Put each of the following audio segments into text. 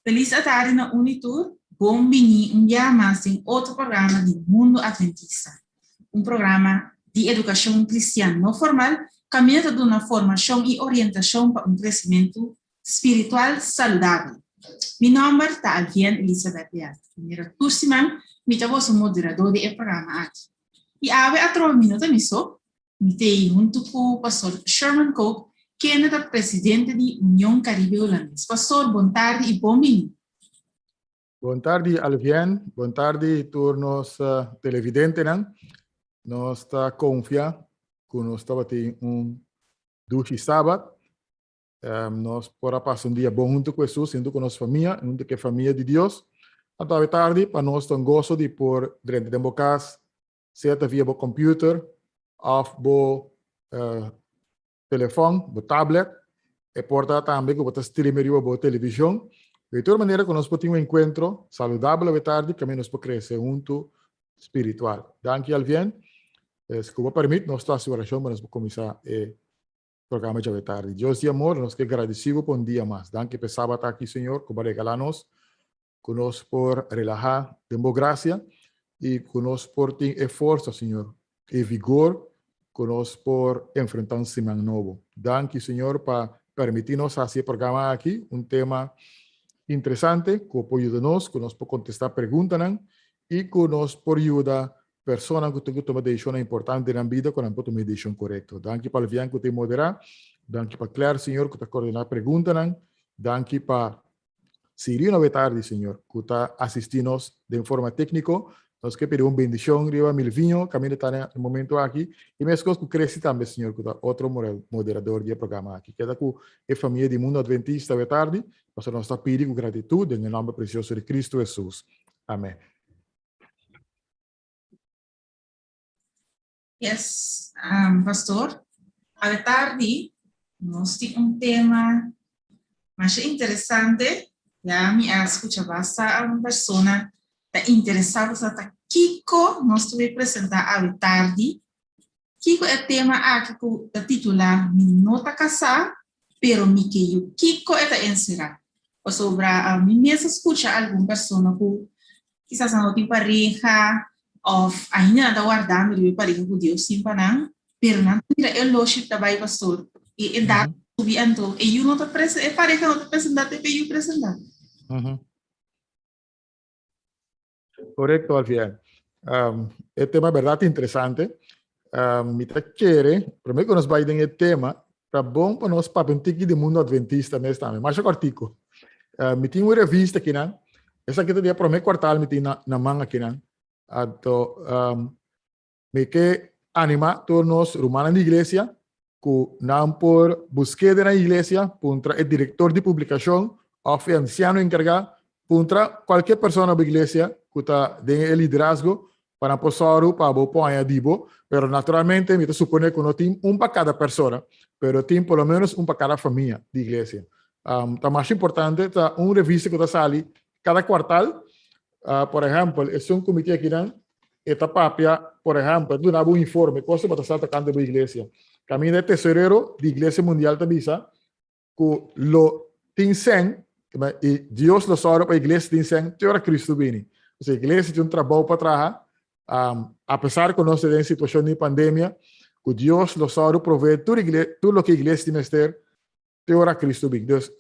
Felis atardi na un i tur. Bon bini un bia mas den otro programa di Mundo Adventista, un programa di edukashon kristian no formal kaminda ta duna formashon i orientashon pa un kresementu spiritual saludabel. Mi nòmber ta Alvien Elizabeth Leal. Manera tur siman mi ta boso moderadó di e programa aki. I awe atrobe mi no ta mi so, Mi t'ei huntu ku Pastor Sherman Koop, kende ta presidente di Union Caribe Hulandes. Pastor, bon tardi i bon bini. Bon tardi Alvien, bon tardi tur nos televidentenan. Nos ta konfia ku nos tabatin un dushi sabat. Nos por a pasa un dia bon huntu ku Hesus, huntu ku nos famia, huntu ku e famia di Dios. Anto awe tardi pa nos ta un goso di por drenta den bo kas, sea ta via bo computer of bo telefon, bo tablet, e por ta tambe ku bo ta stream riba bo television. Di tur manera ku nos por tin un enkuentro saludabel awe tardi kaminda nos por krese huntu spiritual. Danki Alvien. Si ku bo permit nos ta hasi orashon pa nos por kuminsá e programa djawe tardi. Dios di amor, nos ke gradisi bo pa un dia mas. Danki pa e sabat aki Señor ku bo a regala nos. Ku nos por relahá den bo grasia i ku nos por tin e forsa, Señor, e vigor ku nos por enfrentá un siman nobo. Danki, Señor, pa permití nos hasi e programa aki, un tema interesante ku por yuda nos, ku nos por kontestá preguntanan i ku nos por yuda personanan ku tin ku tuma desishonnan importante den nan bida ku nan por tuma e desishon korekto. Danki pa Alvian ku ta moderá. Danki pa Claire, Señor, ku ta koordiná preguntanan. Danki pa Sirino awe tardi, Señor, cu ta asisti nos den forma tecnico. Nos ke pidi un bendicion riba Milvinho, caminda ta na e momento aki, y mescos cu Cressy tambe, Señor, cu ta otro moderador di e programa aki. Keda cu e famia di Mundo Adventista awe tardi, pasobra nos ta pidi cu gratitud den e nomber precioso di Cristo Jesus. Amen. Yes, pastor. Awe tardi nos tin un tema masha interesante. Ya mi a skucha basta un persona ta interesá pa sa ta kiko nos ta bay presentá awe tardi. Kiko e tema aki ku ta titulá Mi no ta kasá, pero mi ke yu. Kiko e ta enserá? Pasobra mi mes a skucha algun persona ku kisas nan no tin pareha òf ainda nan ta wardando riba e pareha ku Dios tin pa nan, pero nan ta mira e oloshi ta bai pastor i e data subi anto e yu no ta prese e pareha no ta presentá te pa e yu presentá. Korekto Alfier. E tema bèrdat interesante. Mi ta kere, promé ku nos bai den e tema, ta bon pa nos papia un tiki di mundo adventista mes tambe, masha kòrtiku. Mi tin un revista akinan, esaki ta di e promé kuartal mi tin na man akinan. Anto Mi ke animá tur nos rumannan di iglesia ku nan por busk'é den nan iglesia, puntra e direktor di publikashon òf e ansiano enkargá, puntra kualke persona na bo iglesia ku ta den e liderazgo pa nan por sòru pa bo por haña di bo. Pero naturalmente mi ta suponé ku no tin un pa kada persona, pero tin por lo ménos un pa kada famia di iglesia. Ta masha importante, ta un revista ku ta sali kada kuartal. Por ehèmpel, esun ku mi tin akinan E ta papia, por ehèmpel, e ta duna bo un informe, kos ku bo ta sa tokante bo iglesia. Kaminda e tesorero di Iglesia Mundial ta bisa ku lo tin sèn, i Dios lo sòru pa iglesia tin sèn te ora Kristu bini. Osea, iglesia tin un trabou pa traha, apesar ku nos ta den situashon di pandemia, ku Dios lo sòru provee tur tur loke iglesia tin mester Te ora Cristo bin. Dus,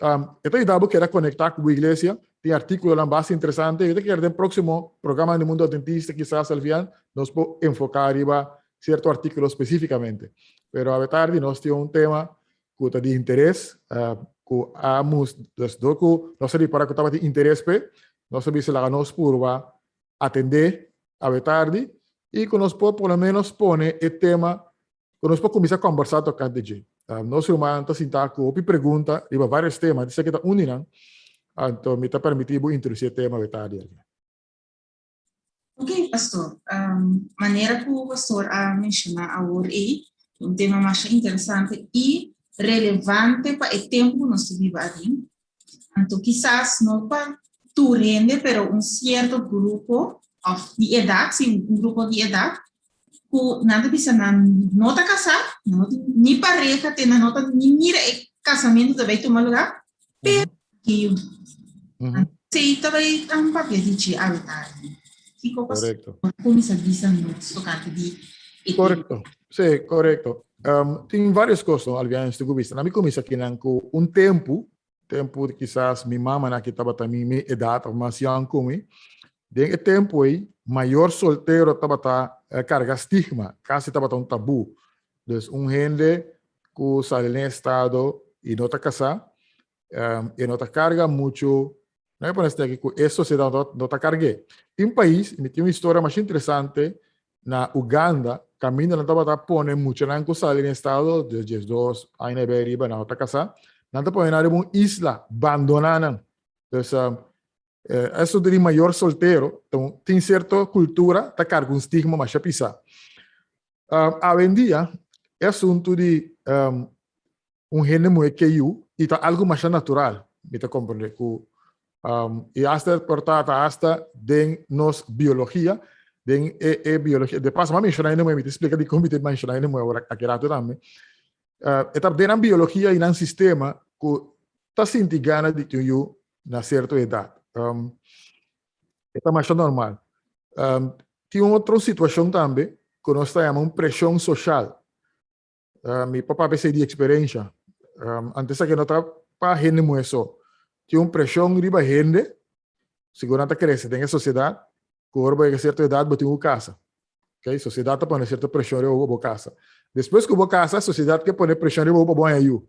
e ta yuda bo keda konektá ku bo iglesia. Tin artíkulonan basta interesante. Yo ta kere den próksimo programa di Mundo Adventista kisas Alfian nos por enfoká riba sierto artíkulo spesífikamente. Pero awe tardi nos tin un tema ku ta di interes, ku a mus, dus dor ku nos a ripará ku tabatin interes p'e, nos a bisa laga nos purba atendé awe tardi i ku nos por por lo ménos pone e tema ku nos por kuminsá kòmbersá tokante dje. Nos rumannan ta sintá ku hopi pregunta riba vários tema, esaki ta un di nan, anto mi ta permití bo introdusí e tema awe tardi aki. Ok, pastor. Manera ku pastor a menshoná awor ei, ta un tema masha interesante i relevante pa e tempu ku nos ta biba aden. Anto kisas no pa tur hende, pero un sierto grupo of di edat, si un grupo di edat, ku nan ta bisa nan no ta kasá, nan no tin ni pareha te nan no ta ni mira e kasamentu ta bai tuma lugá, pero nan ke yu. Sí, ta bai un papia di dje awe tardi. Kiko Correcto. kuminsá bisa nos tokante di e tema? Correcto. Sí, correcto. Tin varios cos, no, Alvian, estoy cu bisa. Na mi cuminsa kinan cu un tempu, tempu kisas mi mama na ki tabata mi edad of mas young cu mi, den e tempu ei, mayor soltero tabata carga stigma, casi tabata un tabu. Dus un hende cu sali den estado y no ta casá, e no ta carga mucho, no e pone aki cu e sociedad no ta cargué. Tin pais, mi tin un historia mas interesante, na Uganda, caminda nan tabata pone muchanan cu sali den estado, de 12 aña y bay riba, nan no ta casá, nan ta pone nan riba un isla, bandona nan. Dus, eso di mayor soltero, tin cierto cultura ta carga un stigma masha pisa. Awendia, e asunto di un hende muhé ke yu i ta algu masha natural, mi ta komprendé ku i asta por ta ta asta den nos biologia, den e e biologia, de paso mi a menshoná hende muhé, mi ta splika dikon mi ta menshoná hende muhé awor aki rato tambe, e ta den nan biologia i nan sistema ku ta sinti gana di tin un yu na sierto edat. E ta masha normal. Tin un otro situashon tambe ku nos ta yama un preshon soshal. Mi por papia esei di eksperensha. Antes esaki no ta pa hende muhé so. Tin un preshon riba hende, segun nan ta krese den e sosiedat, ku ora bo yega sierto edat bo tin ku kasa. Okay, sosiedat ta pone sierto preshon riba bo pa bo kasa. Despues ku bo kasa, sosiedat ke pone preshon riba bo pa bo haña yu.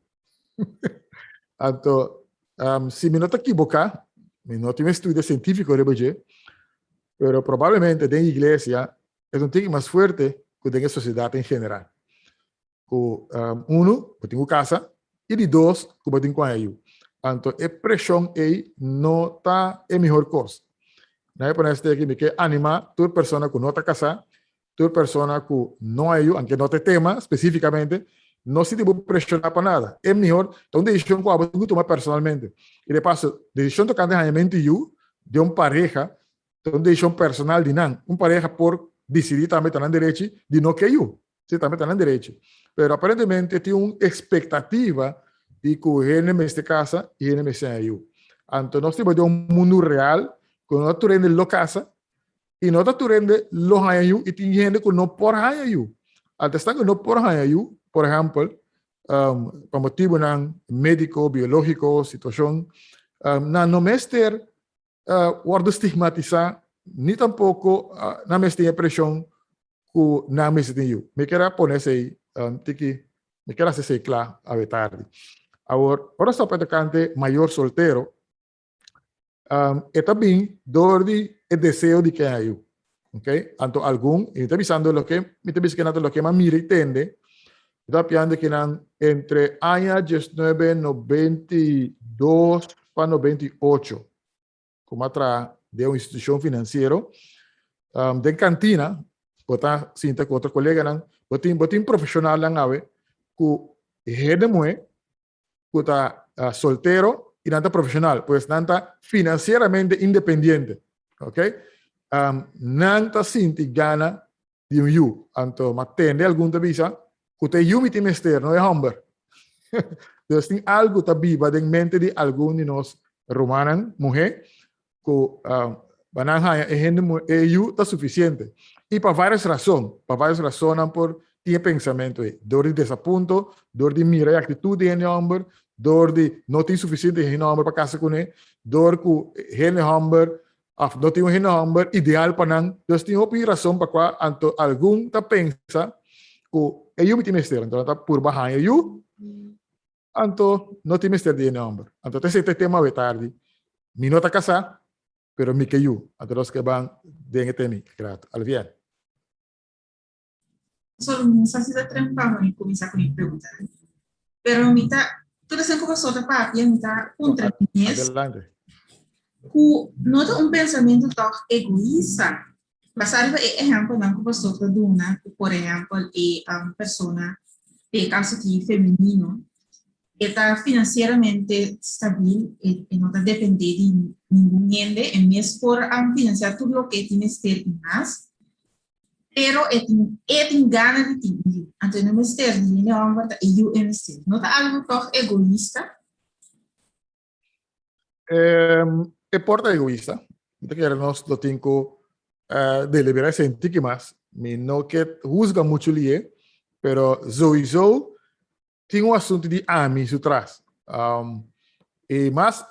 Anto, si mi no ta kiboká, mi no tin un estudio sientífiko riba dje, pero probablemente den iglesia e ta un tiki mas fuerte ku den e sosiedat en general. Ku unu, bo tin ku kasa, i di dos, ku bo tin ku haña yu. Anto e preshon ei no ta e mihor kos. Na e pone esaki aki mi ke animá tur persona ku no ta kasá, tur persona ku no haña yu, anke no ta e tema spesífikamente, no sinti bo preshoná pa nada. E mihor ta un desishon ku abo tin ku tuma personalmente. I de paso, desishon tokante hañamentu yu den un pareha Ta un desishon personal di nan. Un pareha por disidí tambe ta nan derechi di no ke yu. Sí, tambe ta nan derechi. Pero aparentemente tin un ekspektativa di ku hende mester kasa i hende mester haña yu. Anto nos tin den un mundu real ku no ta tur hende lo kasa i no ta tur hende lo haña yu i tin hende ku no por haña yu. Anto esnan ku no por haña yu, por ehèmpel, pa motibunan médiko, biológiko, situashon, nan no mester wòrdu stigmatisá ni tampoko nan mester tin e preshon ku nan mester tin yu. Mi kier a pone esei tiki, mi kier hasi esei kla awe tardi. Awor, ora stòp e tokante mayor soltero, e ta bin dor di e deseo di kea yu. Ok, anto algun, i mi ta bisando loke, mi ta bisa ke nan ta loke mi a mira i tende, mi ta papiando ke nan entre aña 1992 pa 98, ku mi a traha den un institushon finansiero, den kantina, bo ta sinta ku otro koleganan, bo tin, bo tin profeshonalnan awe ku hende muhé ku ta soltero i nan ta profesional, pues nan ta financieramente independiente, ok? Nan ta sinti gana di un yu, anto ma tende algun ta bisa ku ta e yu mi tin mester, no e hòmber. Dus tin algu ta biba den mente di algun di nos rumannan muhé ku pa nan haña e hende muhé, e yu ta sufisiente. I pa vários rason, pa vários rasonnan por tin e pensamentu ei. Dor di desapunto, dor di mira e aktitut di hende hòmber, dor di no tin sufisiente hende hòmber pa kasa kuné, dor ku hende hòmber òf no tin un hende hòmber ideal pa nan. Dus tin hopi rason pa kua anto algun ta pensa ku e yu mi tin mester, anto nan ta purba haña e yu. Anto no tin mester di e nomber. Anto ta esei ta e tema awe tardi. Mi no ta kasá, pero mi ke yu. Anto nos ke ban den e temi. Grato. Alvien. Solo mi no sa si ta trempa pa mi kuminsá ku mi pregunta. Pero mi ta, tur esnan ku boso ta papia, mi ta puntra mi mes. Adelante. Ku no ta un pensamentu tòg egoista, basá riba e ehèmpelnan ku boso ta duna, ku por ehèmpel e persona, den e kaso aki femenino, e ta finansieramente stabil, e no ta dependé di ningun hende, e mes por finansiá tur loke e tin mester i mas, pero e tin e tin gana di tin un yu, anto e no mester di hende hòmber, ta e yu e mester. No ta algu tòg egoista? E por ta egoista. Mi ta kere nos lo tin ku deliberá esei un tiki mas. Mi no ke husga muchu lié, pero souiso tin un asuntu di ami su tras. I mas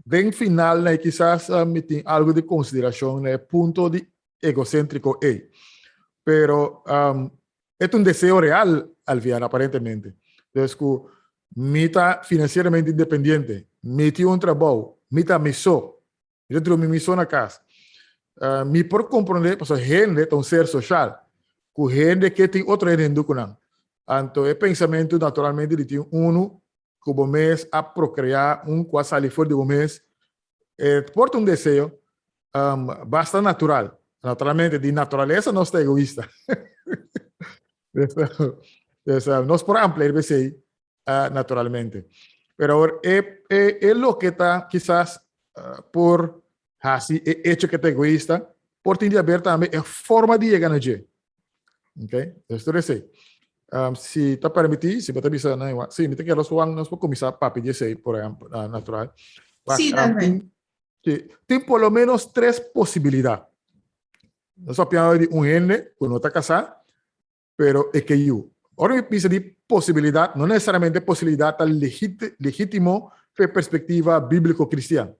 den final na kisas mi tin algu di konsiderashon na e punto di egoséntriko ei. Pero e ta un deseo real, Alvian, aparentemente. Dus ku mi ta finansieramente independiente, mi tin un trabou, mi ta mi so, mi ta drumi mi so na kas. Mi por komprondé, pasobra hende ta un ser soshal, ku hende ke tin otro hende hindú ku nan. Anto e pensamentu naturalmente di tin unu ku bo mes a prokreá, un ku a sali for di bo mes, e por ta un deseo basta natural. Naturalmente, di naturalesa nos ta egoista. Dus, nos por amplia riba esei naturalmente. Pero awor e, e, e loke ta kisas por hasi e hecho ke ta egoista, por tin di haber tambe e forma di yega na dje. Ok, dus tur esei. Si ta permití, si bo ta bisa nan igual, sí, mi ta kere los Juan, nos por kuminsá papia di esei, por ehempel, natural. Wak, Sí, dal bai. Tin, sí, tin por lo menos tres posibilidat. Nos papia di un hende ku no ta kasá, pero e ke yu. Ora mi bisa di posibilidat, no nesesariamente posibilidat ta legítimo fe perspektiva bíbliko kristian.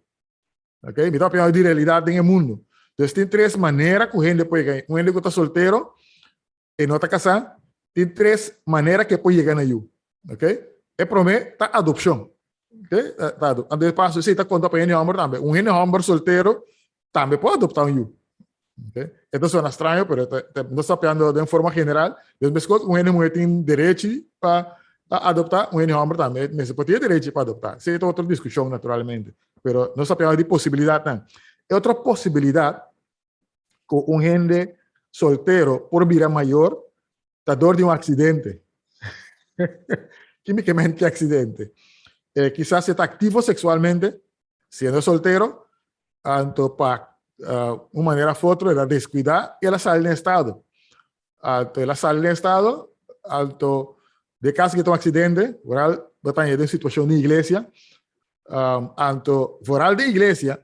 Ok, mi ta papia di realidat den e mundu. Dus tin tres manera ku hende por yega. Un hende ku ta soltero, e no ta kasá, tin tres manera ku e por yega na yu. Ok, e promé ta adopshon. Ok, ta ado. Anto e paso esei ta konta pa hende hòmber tambe. Un hende hòmber soltero tambe por adoptá un yu. Ok, e ta suena straño, pero ta, ta, nos ta papiando den forma general. Dus meskos un hende muhé tin derechi pa adoptá, un hende hòmber tambe mester por tin e derechi pa adoptá. Esei ta otro diskushon naturalmente. Pero nos ta papiando di posibilidatnan. E otro posibilidat ku un hende soltero por bira mayor ta dor di un aksidente. Kímikamente aksidente. Eh, kisas e ta aktivo seksualmente, siendo soltero, anto pa uh, un manera of otro el a deskuidá i el a sali den estado. Anto el a sali den estado, anto de caso que ta un aksidente, vooral bo ta den situashon di iglesia, um, anto vooral den iglesia,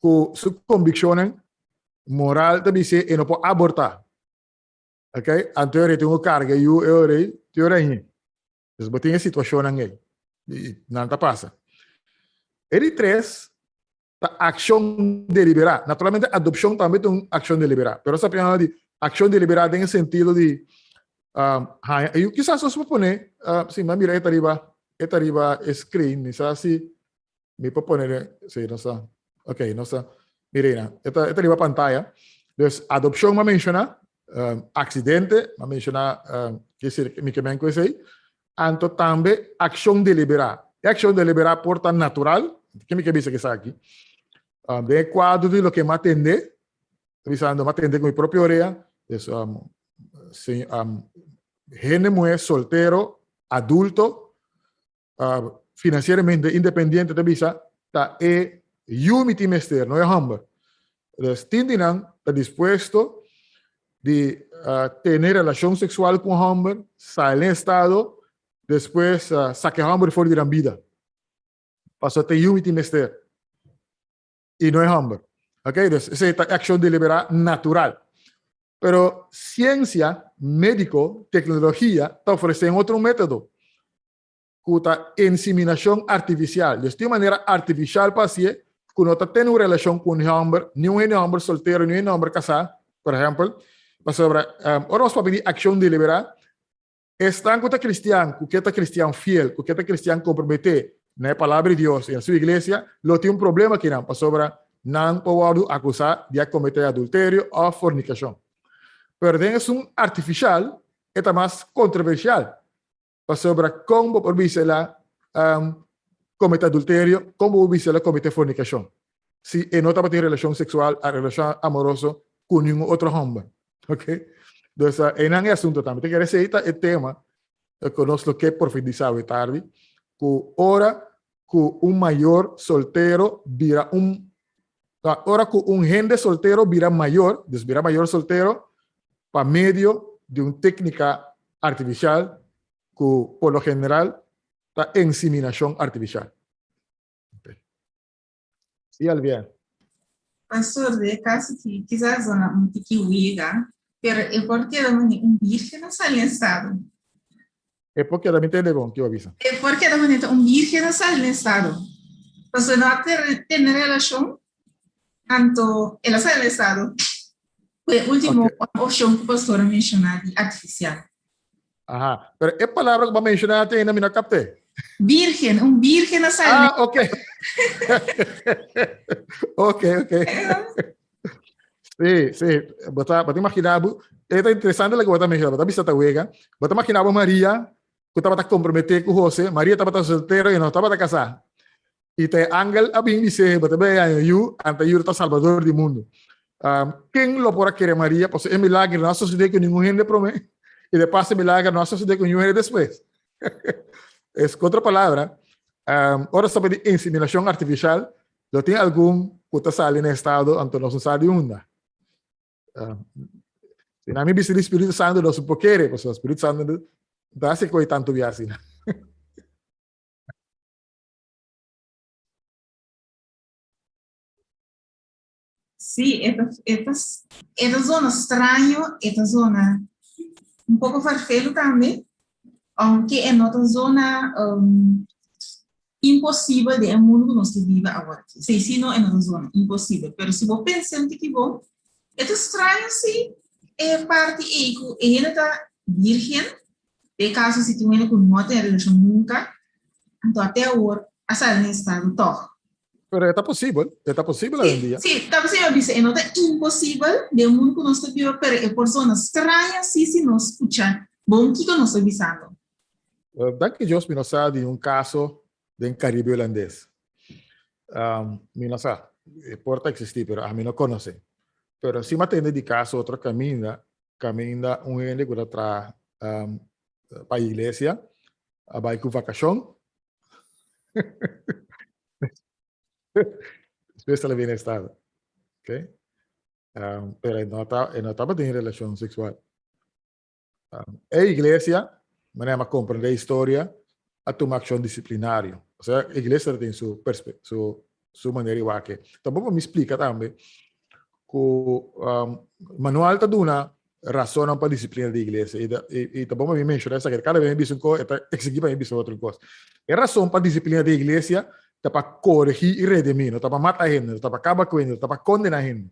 ku su konvikshonnan moral ta bis'é e no por abortá. Ok, anto e rei tin ku karga e yu e ora ei, te ora ei. Dus bo tin e situashonnan ei. I nan ta pasa. E di tres ta akshon deliberá. Naturalmente adopshon tambe ta un akshon deliberá. Pero nos ta pensando di akshon deliberá den e sentido di haña e yu. Kisas nos por pone, si mi a mira e ta riba, e ta riba e screen, mi sa si Mi por pone den, sí, nos ta, ok, nos ta, mira ahí, e ta, e ta riba pantaya. Dus adopcion m'a menciona, um, accidente m'a menciona, um, ke ser, mi ke men ku esei. Anto tambe accion deliberá. E accion deliberá por ta natural, ke mi ke bisa ku esaki? Um, den e kuadro di loke m'a tende, ta bisando m'a tende ku mi propio orea, dus um, se, um, hende muhé soltero, adulto, financieramente independiente ta bisa ta e yu mi tin mester, no e homber. Dus tin di nan ta dispuesto di tene relacion sexual cu un homber, sali den estado, despues saca e homber for di nan bida. Pasobra ta e yu mi tin mester y no e homber. Ok, dus esey ta accion deliberá natural. Pero ciencia, medico, tecnologia ta ofrece un otro metodo. ku ta inseminashon artifisial. Dus tin un manera artifisial pa hasié ku no ta tene un relashon ku un hòmber, ni un hende hòmber soltero, ni un hende hòmber kasá, por ehèmpel. Pasobra ora nos papia di akshon deliberá, esnan ku ta kristian, ku ke ta kristian fiel, ku ke ta kristian komprometé na e Palabra di Dios i na su iglesia, lo tin un problema akinan, pasobra nan por wòrdu akusá di a kometé adulterio òf fornikashon. Pero den esun artifisial e ta mas kontroversial, Pasobra kon bo por bisa el a komete adulterio, kon bo por bisa el a komete fornikashon, si e no tabatin relashon seksual, relashon amoroso ku ningun otro hòmber? Ok? Dus einan e asunto tambe. Ta kere esei ta e tema ku nos lo ke profundisá awe tardi, ku ora ku un mayor soltero bira un, ora ku un hende soltero bira mayor, dus bira mayor soltero, pa medio di un téknika artifisial ku por lo general ta ensiminashon artifisial. Sí, Alvia. Pastor, de caso ki quizás zona un tiki wiga, pero e por keda mane un virgen a sali en estado. E por keda, mi tende bon, ki bo a bisa? E por keda mane ta un virgen a sali en estado. Pasobra no a tene relacion, anto el a sali en estado. Cu e ultimo opcion cu pastor a menciona di artificial. Aha, pero e palabra ku bo a menshoná te ainda mi no a kapt'é. Virgen, un virgen a sali. Ah, ok. Ok, ok. Sí, sí. Bo ta, bo ta imaginá bo, e ta interesante loke bo ta menshoná, bo ta bisa ta wega. Bo ta imaginá bo Maria ku tabata komprometé ku José, Maria tabata soltero i no tabata kasá. I ta e angel a bin bis'é, Bo ta bai haña yu, anta yu ta Salbador di mundu. Ken lo por a kere Maria? Pasobra e milager no a sosodé ku ningun hende promé, i de pas e milager no a sosodé ku ningun hende despues. Es ku otro palabra, ora sa di inseminacion artificial, lo tin algun ku ta sali na estado, anto nos no sa di unda. Si nan mi bisa di Spiritu Santu, nos no por kere, pasobra Spiritu Santu no ta hasi koe tantu bia asina. Sí, e ta, e ta, e ta zona straño, e ta zona un poco farfelu tambe, aunke e no ta zona um, imposibel den e mundo ku nos ta biba awor aki. Sí, sí no, e no ta zona imposibel, pero si bo pensa un tiki bon, e ta straño si e parti ei ku e hende ta virgen, Den kaso si tin un hende ku no a tene relashon nunka, anto a te awor a sali na estado tòg. Pero e ta posibel, e ta posibel awendia. Sí, ta posibel, a bisa e no ta imposibel den e mundu ku nos ta biba, pero e por zona straño si si nos skucha bon kiko nos ta bisando. Danki Dios mi no sa di un kaso den Caribe Hulandes. Mi no sa, e por ta existi, pero ami no konosé. Pero si mi a tende di kaso otro kaminda Kaminda un hende ku ta traha pa iglesia a bai ku vakashon. Despues el a bini estado. Okay? Pero e no ta, e no tabatin relashon seksual. E iglesia, manera mi a komprendé e historia, a tuma akshon disiplinario. Osea, e iglesia ta tin su perspe, su su manera di wak. Tampoco mi splica tambe cu manual ta duna razonnan pa disciplina di iglesia. Y, y, y tampoco mi menciona esaki. Cada vez mi bisa un cos, e ta exigi pa mi bisa otro cos. E razon pa disciplina di iglesia ta pa coregi y redimi, no ta pa mata hende, no ta pa caba cu hende, no ta pa condena hende.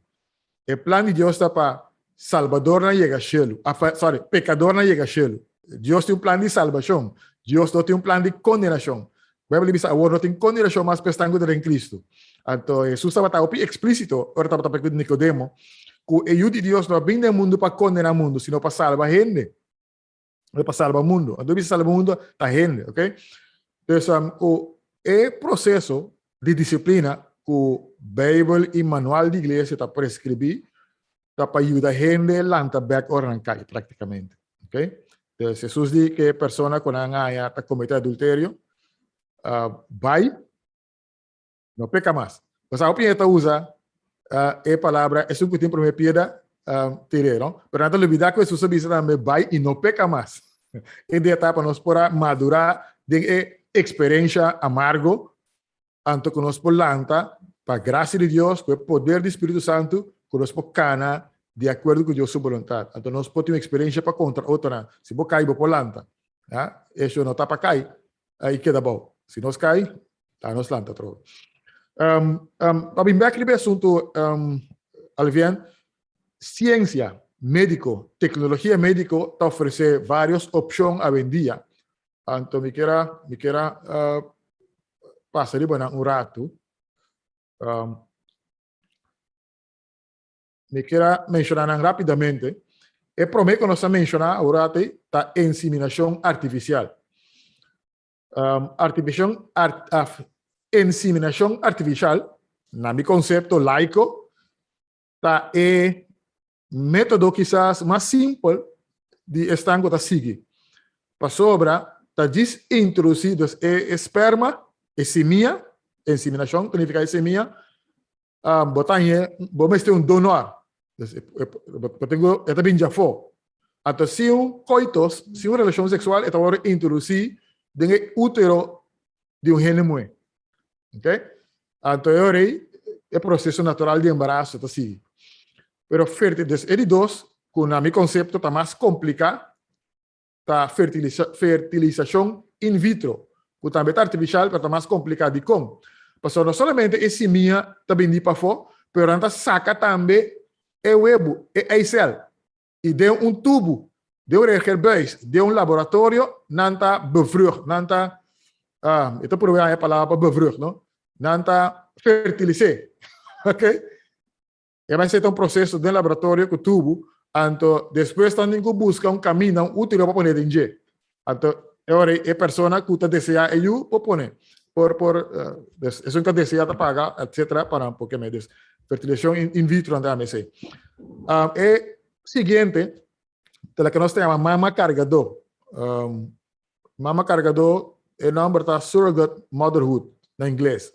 E plan di Dios ta pa salbadornan yega shelu, sorry, pecadornan yega shelu. Dios tin un plan di salbacion. Dios no tin un plan di condenacion. Bijbel bisa awor no tin condenacion mas pa esnan cu ta den Cristo. Anto Jesus tabata hopi explícito ora tabata papia cu Nicodemo cu e Yu di Dios no a bin den mundu pa condena mundu, sino pa salba hende. No pa salba mundu. Anto bisa salba mundu ta hende, ok? Dus um, ku e proceso di disciplina ku Bijbel i manual di iglesia ta prescribí ta pa yuda hende lanta bek ora nan kai prácticamente. Ok? Dus Jesus di ke persona ku nan haña ta comete adulterio, uh, bai No peca mas. Pues hopi hende ta usa e palabra esun cu tin prome piedra tir'é, no? Pero nan ta lubida cu Hesus a bisa tambe bai y no peca mas. E dia ta pa nos por a madura den e experiencia amargo, anto cu nos por lanta pa gracia di Dios, cu e poder di Spiritu Santo, cu nos por cana di acuerdo cu Dios su boluntad. Anto nos por tin un experiencia pa contra otronan. Si bo cay, bo por lanta. Eso no ta pa cay y keda abao. Si nos cay, Ta nos lanta atrobe. Um, um, pa bin bek riba e asuntu, um, Alvien, ciencia médico, tecnologia médico ta ofrece varios opcion awendia. Anto mi kier mi kier uh, pasa riba nan un ratu. Um, mi kier menciona nan rapidamente. E prome ku nos a menciona awor ta inseminacion artificial. Um, artificion, art, af, inseminacion artificial, na mi concepto laico, ta e método quizás mas simpel di esnan ku ta sigui. Pasobra ta djis introducí dus e esperma, e simia, inseminacion ta nifica e simia, um, bo ta hañ'é, bo mester un donor. Dus, e, e, bo tin ku, e ta bin djafó. Anto si un coitus, si un relacion sexual, e ta wòrdu introducí den e útero di un hende muhé. Ok? Anto e ora ei, e proseso natural di embaraso ta sigui. Pero ferti, dus e di dos, ku na mi konsepto ta mas kompliká, ta fertilisa, fertilisashon in vitro, ku tambe ta artifishal pero ta mas kompliká. Dikon? Pasobra no solamente e simia ta bini pafó, pero nan ta saka tambe e webu, e eisèl, i den un tubu, den un regerbuis, den un laboratorio, nan ta bevrucht, nan ta, ah, e ta purba haña e palabra pa bevrucht, no? Nan ta fertilis'é, ok? E bai ser ta un proseso den laboratorio ku tubu, anto despues nan tin ku buska un kaminda, un útero pa pone den dje. Anto e ora ei e persona ku ta deseá e yu por pone, por por dus esun ku ta deseá ta paga etcetera pa nan por keme. Dus fertilisashon in vitro nan ta yama esei. E siguiente ta loke nos ta yama mama kargadó. Mama kargadó, e nòmber ta surrogate motherhood na ingles.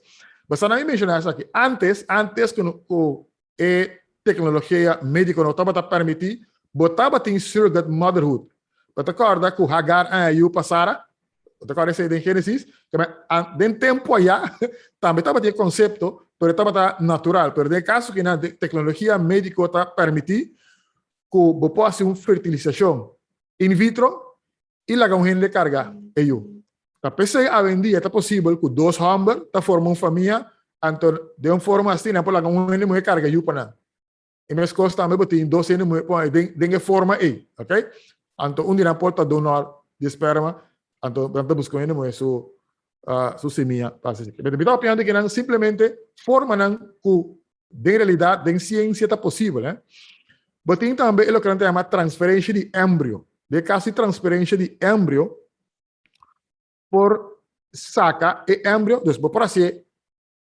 Basta nan mi menshoná esaki. Antes, antes ku ku e teknologia médiko no tabata permití, bo tabatin surrogate motherhood. Bo ta kòrda ku Hagar a haña yu pa Sara? Bo ta kòrda esei den Génesis? Den tempu ayá tambe tabatin e konsepto, pero e tabata natural. Pero den e kaso kinan teknologia médiko ta permití ku bo por hasi un fertilisashon in vitro i laga un hende karga e yu. Ta p'esei awendia ta posibel ku dos hòmber ta forma un famia, anto den un forma asina nan por laga un hende muhé karga e yu pa nan. E meskos tambe bo tin dos hende muhé pon den e forma ei, ok? Anto un di nan por ta donor di sperma, anto nan ta buska un hende muhé su su simia pa hasi esaki. Mi ta opinan di ke nan simplemente formanan ku den realidat, den siensia ta posibel. Eh? Bo tin tambe e loke nan ta yama transferensha di embrio. Den kaso di transferensha di embrio, por saka e embrio, dus bo por hasié,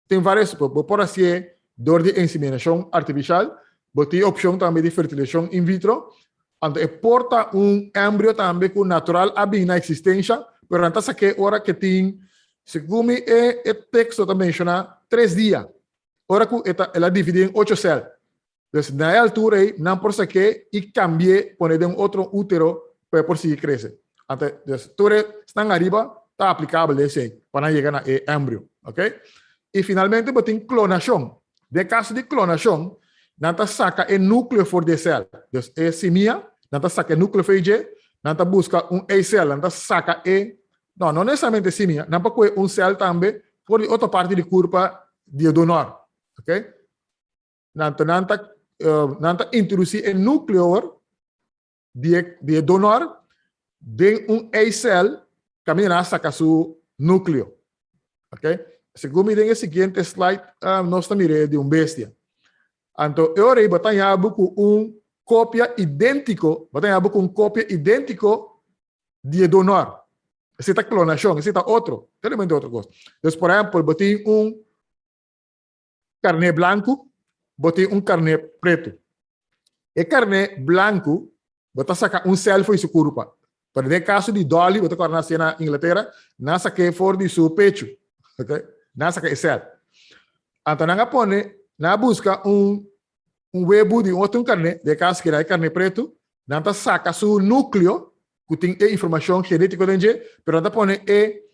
tin varios, bo por hasié dor di inseminashon artifishal, bo tin opshon tambe di fertilisashon in vitro, anto e por ta un embrio tambe ku natural a bin na eksistensha, pero nan ta sak'é ora ke tin, segun mi e e teksto ta menshoná, tres dia. Ora ku e ta el a dividí en ocho sèl. Dus na e altura ei nan por sak'é i kambi'é pone den un otro útero pa e por sigui krese. Anto dus tur e esnan ariba ta aplikabel den esei pa nan yega na e embrio. Oke. I finalmente bo tin klonashon. Den kaso di klonashon nan ta saka e núkleo for di e sèl. Dus e simia nan ta saka e núkleo for di dje, nan ta buska un eisèl, nan ta saka e No, no nesesariamente simia, nan por kohe un sèl tambe for di otro parti di kurpa di e donor. Ok? Nan ta, nan ta, nan ta introdusí e núkleo di e, di e donor den un eisèl kaminda nan a saka su núkleo. Ok? Segun mi den e siguiente slide, nos ta mira e di un bestia. Anto e ora ei bo ta haña bo ku un kopia idéntiko, bo ta haña bo ku un kopia idéntiko di e donor. Esei ta klonashon, esei ta otro, totalmente otro kos. Dus, por ehèmpel, bo tin un karné blanku, bo tin un karné pretu. E karné blanku, bo ta saka un sèl for di su kurpa. Pero den e kaso di Dolly, bo ta kòrda nan hasié na Inglatera, nan a sak'é for di su pechu. Okay? Nan a saka e sèl. Anto nan a pone, nan a buska un un webu di un otro karné, den e kaso keda e karné pretu, nan ta saka su núkleo ku tin e informashon genétiko den dje, pero nan ta pone e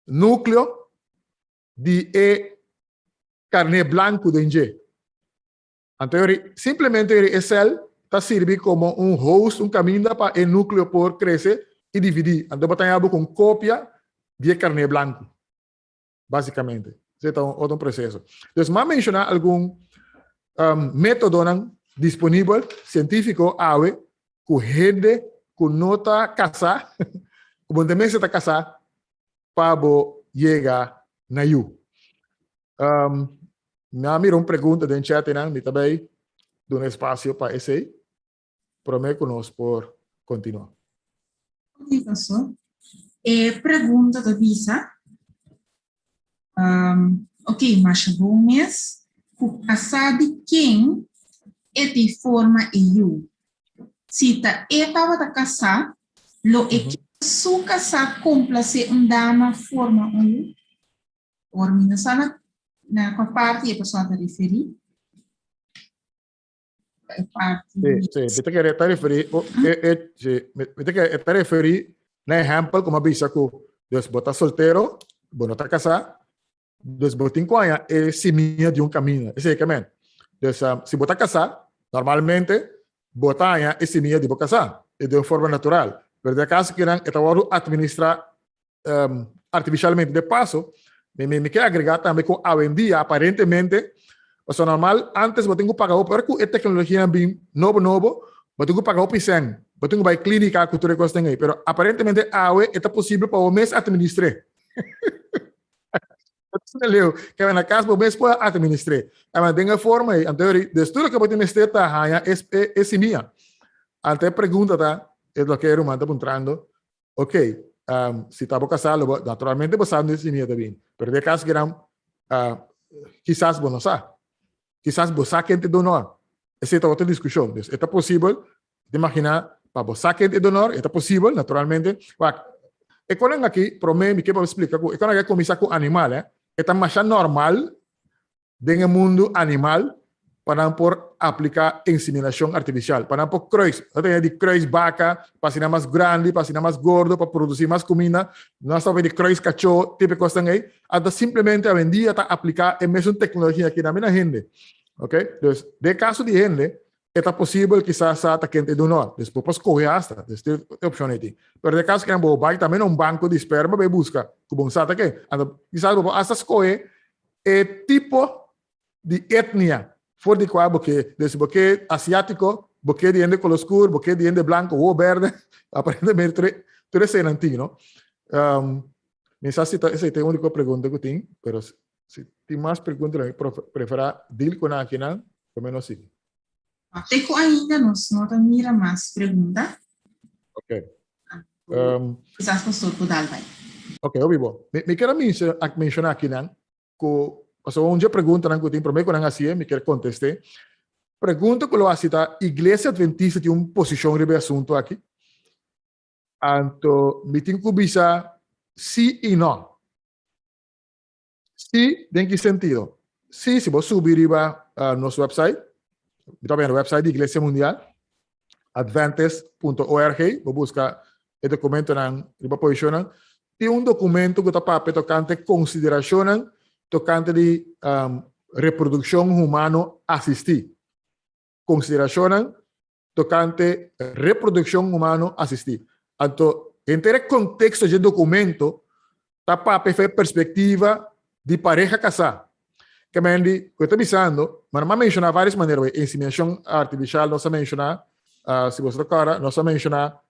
núkleo di e karné blanku den dje. Anto yori, simplemente yori e sèl ta sirbi komo un host, un kaminda pa e núkleo por krese i dividí. Anto bo ta haña bo ku un kopia di e karné blanku. Básicamente. Esei ta un otro proceso. Dus m'a menciona algun um, métodonan disponibel científico awe ku hende ku no ta casá, ku bo no ta mester ta casá pa bo yega na yu. Um, mi a mira un pregunta den chat einan, mi ta bay duna espacio pa esei prome ku nos por kontinuá. Ok, pastor. E pregunta ta bisa, um, ok, masha bon mes, ku kasá di ken e tin forma e yu? Si ta e tabata kasá, lo e keda su kasá komplasé un dama forma un yu? Ora mi no sa na na kua parti e persona ta referí. Sí, sí, mi ta kere ta referí, oh, eh, eh, sí, mi, mi ta kere ta referí na ehempel como a bisa ku, dus bo ta soltero, bo no ta kasá, Dus bo tin ku haña e simia di un kaminda. Esei ke men. Dus si bo ta kasá, normalmente bo ta haña e simia di bo kasá, e den un forma natural. Pero den e kaso kinan e ta wòrdu atministrá artifisialmente. De paso, mi mi ke agregá tambe ku awendia aparentemente, pasobra normal antes bo tin ku paga hopi, ora ku e teknologianan bin nobo nobo, bo tin ku paga hopi sèn, bo tin ku bai klínika ku tur e kosnan ei. Pero aparentemente awe e ta posibel pa bo mes atministr'é. Leo, que na casa bo mes por administré. Ama den e forma ei, anto eri, dus tur loke bo tin mester ta haña es e, e simia. Anto e pregunta ta, e loke e ruman ta puntrando, ok, um, si ta bo casá, lo bo, naturalmente bo sa unda e simia ta bin. Pero den e caso kinan, uh, kisas bo no sa. Kisas bo sa ken ta e donor. Esei ta otro diskushon. Dus e ta posibel, ta imaginá, pa bo sa ken ta e donor, e ta posibel, naturalmente. Wak, e konan aki, promé mi ke pa splika ku e konan aki a kuminsá ku animal, eh. E ta masha normal den e mundu animal pa nan por apliká inseminashon artifisial, pa nan por kruis. Nos ta tene di kruis baka pa asina mas grandi, pa asina mas gordo, pa produsí mas kuminda. Nos ta papia di kruis kachó, tipo e kosnan ei. Anto simplemente awendia ta apliká e mesun teknologia aki na mina hende. Ok? Dus, den kaso di hende, e ta posibel kisas sa ta kende donor. Dus bo por skohe hasta. Dus tin e opshon ei tin. Pero den kaso ku bo bai tambe na un banko di sperma bai buska ku bo sa ta ken. Anto kisas bo por hasta skohe e tipo di etnia for di kua bo ke. Dus bo ke asiátiko, bo ke di hende koló skur, bo ke di hende blanko, wowo bèrdè. Aparentemente tur e tur eseinan tin, no? Mi sa si ta esei ta e úniko pregunta ku tin, pero si tin mas pregunta mi preferá deal ku nan akinan, promé nos sigui. Te ku ainda nos no ta mira mas pregunta. Ok. Kisas pastor por dal bai. Ok, hopi bo. Mi kier a menshoná akinan ku pasobra un dje preguntanan ku tin promé ku nan hasié mi kier kontest'é. Pregunta ku lo hasi ta, Iglesia Adventista tin un posishon riba e asuntu aki? Anto mi tin ku bisa sí i no. Sí, den ki sentido? Sí, si bo subi riba nos website, mi ta bira website di Iglesia Mundial, adventist.org, bo buska e dokumentonan riba posishonnan, tin un dokumento ku ta papia tokante konsiderashonnan tokante di reprodukshon humano asistí. Konsiderashonnan tokante reprodukshon humano asistí. Anto, henter e konteksto dje dokumento ta papia for e perspektiva di pareha kasá. Kemendi, ku e ta bisando, ma nan a menshoná vários manera, wei, inseminashon artifisial nos a menshoná, si boso ta kòrda, nos a menshoná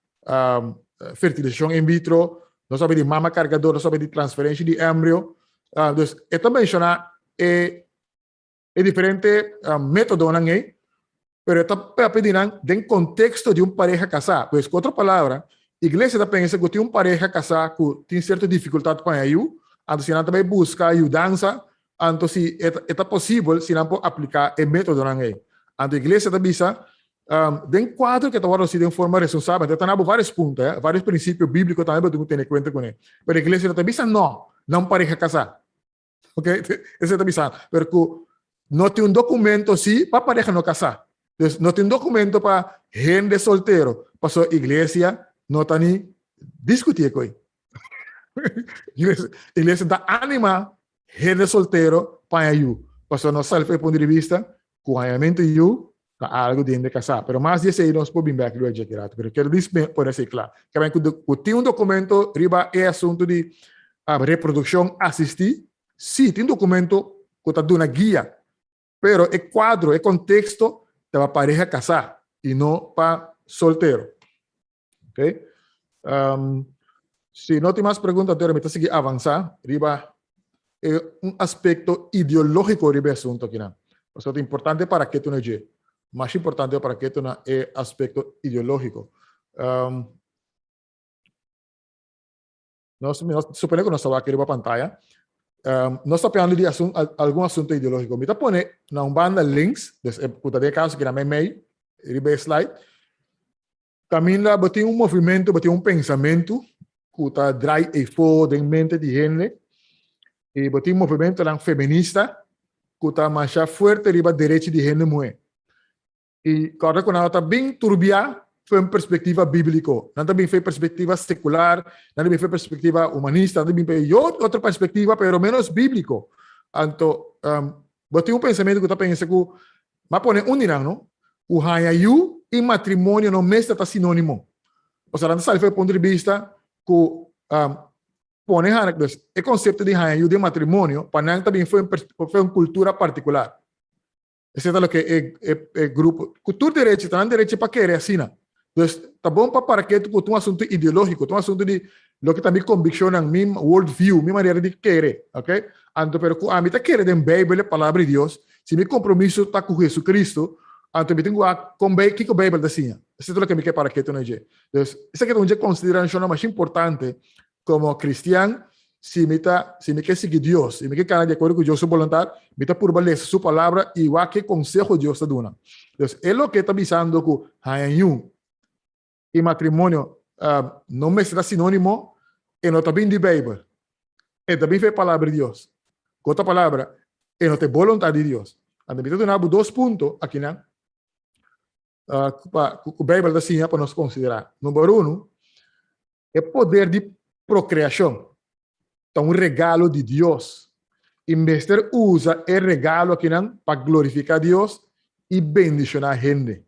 fertilisashon in vitro, nos a papia di mama kargador, nos a papia di transferensha di embrio. Dus e ta menshoná e e diferente métodonan ei, pero e ta papia di nan den konteksto di un pareha kasá. Pues, ku otro palabra, iglesia ta pensa ku tin un pareha kasá ku tin sierto difikultat pa haña yu, anto si nan ta bai buska yudansa, anto si e ta posibel si nan por apliká e métodonan ei. Anto iglesia ta bisa, den kuadro ku e ta wòrdu hasi den forma responsabel, anto e ta na bo vários punto, vários prinsipio bíbliko tambe bo tin ku tene kuenta kuné. Pero iglesia no ta bisa nò na un pareha kasá. Ok, esei ta bisa. Pero ku no tin un documento sí pa pareha no casá. Dus no tin un documento pa hende soltero. Paso iglesia no ta ni discutí e koi. Iglesia ta anima hende soltero pa haña yu. Paso nos sali for e punto di vista ku hañamentu yu ta algo di hende casá. Pero mas di esei nos por bin bek riba dje ki rato. Pero kier dis pone esei kla. Ke ku tin un documento riba e asunto di reproduccion asistí, sí, tin documento ku ta duna guia. Pero e cuadro, e contexto ta pa pareha casá i no pa soltero. Ok? Si no tin mas pregunta, anto mi ta sigui avansa riba e un aspecto ideologico riba e asunto akinan. Pasobra ta importante para ketu na dje. Mas importante para ketu na e aspecto ideologico. Nos, nos supone ku nos ta wak riba pantaya. Nos ta papiando di asun, algun asunto ideológiko. Mi ta pone na un banda links, dus e ku ta den e kaso ki na meimei riba e slide, kaminda bo tin un movimento, bo tin un pensamentu ku ta drai efo den mente di hende, i bo tin movimentonan feminista ku ta masha fuerte riba derechi di hende muhé. I kòrda ku nan no ta bin turbiá for un perspektiva bíbliko. Nan ta bin for e perspektiva sekular, nan ta bin for e perspektiva humanista, nan ta bin for e otro perspektiva, pero ménos bíbliko. Anto, bo tin un pensamentu ku ta pensa ku, m'a pone un di nan, no? Ku haña yu i matrimonio no mester ta sinónimo. Pasobra nan ta sali for e punto di bista ku pone haña, dus e konsepto di haña yu den matrimonio pa nan ta bin for un kultura partikular. Esei ta loke e e e grupo ku tur derecho ta nan derecho pa kere asina. Dus ta bon pa para ketu ku ta un asuntu ideológiko, ta un asuntu di loke ta mi kombikshonnan, mi world view, mi manera di kere, ok. Anto pero ku ami ta kere den Beibel, e Palabra di Dios, si mi kompromiso ta ku Jesucristo, anto mi tin ku wak kon bei kiko Beibel ta siña. Esei ta loke mi ke para ketu na dje. Dus esaki ta un dje konsiderashonnan masha importante Komo kristian, si mi ta, si mi ke sigui Dios, si mi ke kana di akuerdo ku Dios su boluntat, mi ta purba lesa su Palabra i wak ke konseho Dios ta duna. Dus, e loke ta bisando ku haña yu i matrimonio no mester ta sinónimo, e no ta bin di Beibel. E ta bin for e Palabra di Dios. Ku otro palabra, e no ta e boluntat di Dios. Anto mi ta duna bo dos punto akinan. Pa ku Beibel ta siña pa nos konsiderá. Number uno, e poder di prokreashon ta un regalo di Dios i mester usa e regalo akinan pa glorifiká Dios i bendishoná hende.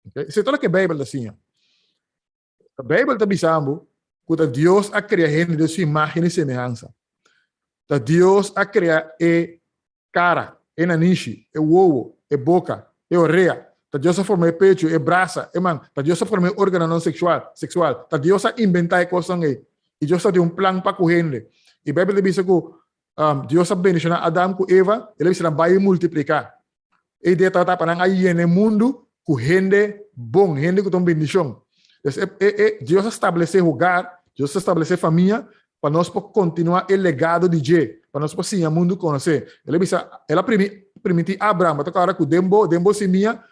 Okay? Esei ta loke Beibel ta siña. Beibel ta bisa bo ku ta Dios a krea hende den su imágen i semehansa. Ta Dios a krea e kara, e nanishi, e wowo, e boka, e orea. Ta Dios a forma e pechu, e brasa, e man. Ta Dios a forma e órganonan seksual, seksual. Ta Dios a inventá e kosnan ei. I Dios ta tin un plan pa ku hende. I Beibel ta bisa ku Dios a bendishoná Adam ku Eva, el a bisa nan bai i multipliká. E idea tabata pa nan a yena e mundu ku hende bon, hende ku ta un bendishon. Pues e, e, e, Dios a stablesé hogar, Dios a stablesé famia pa nos por kontinuá e legado di dje, pa nos por siña mundu konosé. El a bisa, el a primi, primití Abraham, bo ta kòrda ku den bo, den bo simia,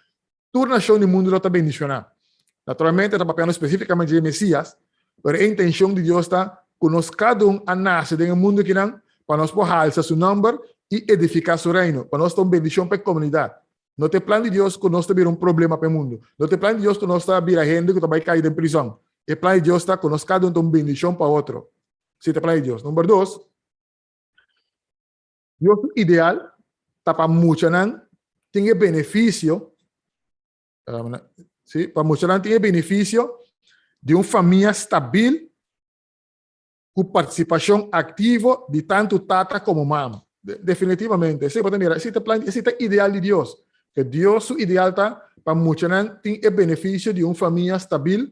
tur nashon di mundu lo ta bendishoná. Naturalmente ta papiando spesífikamente di e Mesías, pero e intenshon di Dios ta ku nos kada un a nase den e mundu akinan pa nos por halsa su nòmber i edifiká su Reino, pa nos ta un bendishon pa e komunidat. No ta e plan di Dios ku nos ta bira un problema pa e mundu. No ta e plan di Dios ku nos ta bira hende ku ta bai kai den prizòn. E plan di Dios ta ku nos kada un ta un bendishon pa otro. Esei ta e plan di Dios. Number dos, Dios su ideal ta pa muchanan tin e benefisio, sí, pa muchanan tin e benefisio di un famia stabil ku partisipashon aktivo di tantu tata komo mama. Definitivamente, esei bo ta mira, esei ta plan, esei ta ideal di Dios. Ke Dios su ideal ta pa muchanan tin e benefisio di un famia stabil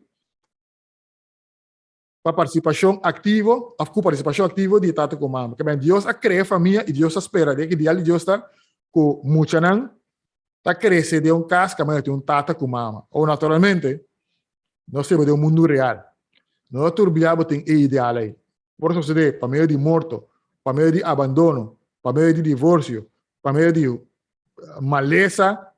pa partisipashon aktivo òf ku partisipashon aktivo di e tata ku mama. Ke men Dios a krea famia i Dios ta spera. E ideal di Dios ta ku muchanan ta krese den un kas kaminda tin un tata ku mama. O naturalmente nos ta biba den un mundu real. No ta tur bia bo tin e ideal ei. Por sosodé pa medio di morto, pa medio di abandono, pa medio di divorsio, pa medio di malesa.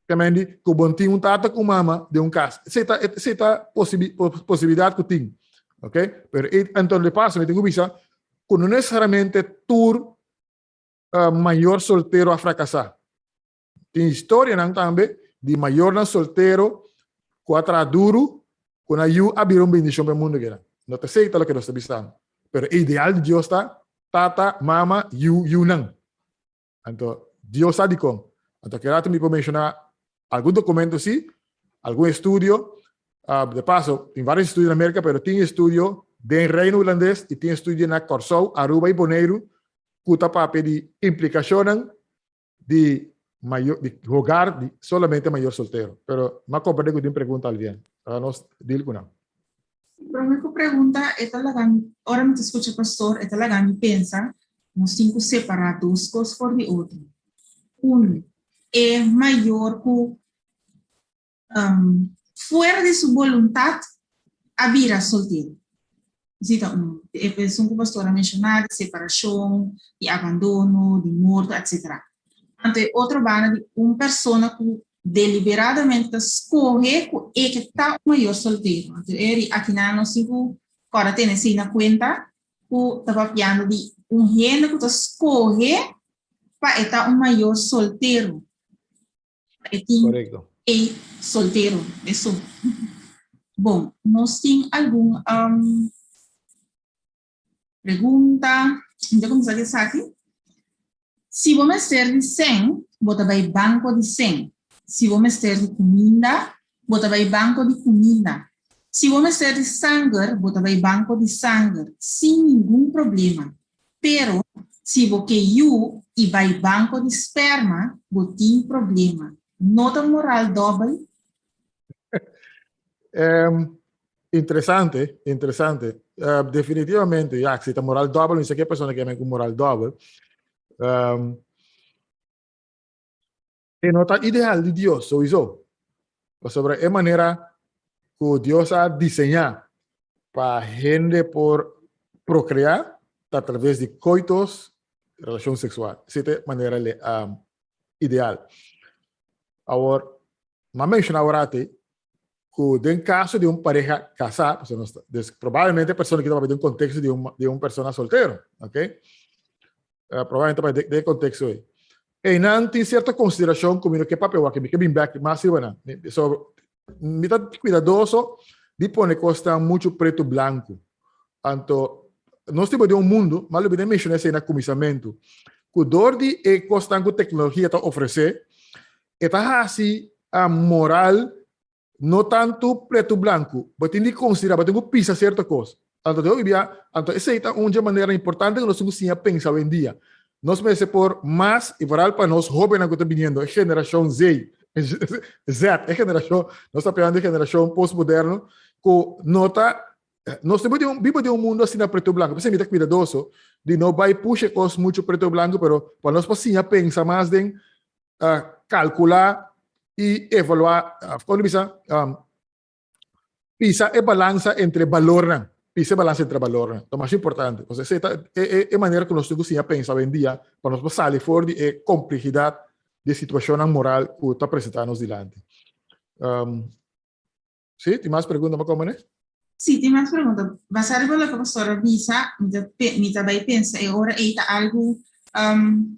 Kamendi ku bon tin un tata ku mama den un kas. Esei ta, esei ta posibi, posibilidat ku tin. Ok? Pero e, anto de paso mi tin ku bisa ku no nesesariamente tur uh, mayor soltero a frakasá. Tin historianan tambe di mayornan soltero ku a traha duru, ku nan yu a bira un bendishon pa e mundu keda. No ta esei ta loke nos ta bisando. Pero e ideal di Dios ta tata, mama, yu, yunan. Anto, Dios sa dikon. Anto, aki rato mi por menshoná algun dokumento sí, algun estudio. De paso, tin vários estudio na Merka, pero tin estudio den Reino Hulandes i tin estudio na Kòrsou, Aruba i Boneiru ku ta papia di implikashonnan di mayor, di hogar di solamente mayor soltero. Pero m'a komprendé ku tin pregunta alvien. Laga nos deal ku nan. Prome ku pregunta e ta laga mi, ora mi ta skucha pastor e ta laga mi pensa, nos tin ku separá dos kos for di otro. Un, e mayor ku fuera di su boluntat a bira soltero. Esei ta un. E esun ku pastor a menshoná di separashon, di abandono, di morto, etsetera. Anto e otro banda di un persona ku deliberadamente ta skohe ku e ke ta un mayor soltero. Anto e ri akinan nos tin ku kòrda tene esei na kuenta ku ta papiando di un hende ku ta skohe pa e ta un mayor soltero. Pa e tin e soltero, esun. Bon, nos tin algun. Pregunta, mi ta kuminsá ku esaki. Si bo mester di sèn, bo ta bai banko di sèn. Si bo mester di kuminda, bo ta bai banko di kuminda. Si bo mester di sanger, bo ta bai banko di sanger, sin ningun problema. Pero, si bo ke yu i bai banko di sperma, bo tin problema. No ta moral dòbel? Interesante, interesante. Definitivamente, ja, si ta moral dòbel, mi sa ke persona ke men ku moral dòbel. E no ta ideal di Dios, sowieso. Pasobra e manera ku Dios a diseñá pa hende por prokreá ta a traves di koitos, relashon seksual. Esei ta e manera ideal. Awor, m'a menshoná awor ku den kaso di un pareha kasá, pasobra nos ta, dus probablemente e persona aki ta papia den konteksto di un di un persona soltero, ok? Probablemente ta papia den e konteksto ei. Einan tin sierto konsiderashon ku mi no ke papia awor, mi ke bin bèk mas riba nan. So, mi ta kuidadoso di pone kosnan muchu pretu blanku. Anto, nos tin den un mundu, m'a lubida menshoná esei na kuminsamentu, ku dor di e kosnan ku teknologia ta ofresé, E ta hasi a moral no tantu pretu blanku. Bo tin di konsiderá, bo tin ku pisa sierto kos. Anto den hopi bia, anto esei ta un dje manera importante ku nos tin ku siña pensa awendia. Nos mester por mas, i foral pa nos hóbennan ku ta biniendo, e generashon Z, Z, e generashon, nos ta papiando di generashon postmoderno, ku no ta Nos no por biba den un mundo asina preto blanco. P'esei mi ta cuidadoso di no bai pusha e cos mucho preto blanco, pero pa nos por siña pensa mas den calcula y evalua, con bisa, pisa e balansa entre balornan, pisa e balansa entre balornan. Ta mas importante. Entonces, esei ta e manera cu nos tin cu siña pensa awendia pa nos por sali for di e complejidad di e situacionnan moral cu ta presenta nos dilanti. Sí, tin mas pregunta pa komene? Sí, tin mas pregunta. Basá riba loke pastor a bisa, mi ta mi ta bai pensa e ora ei ta algu, um,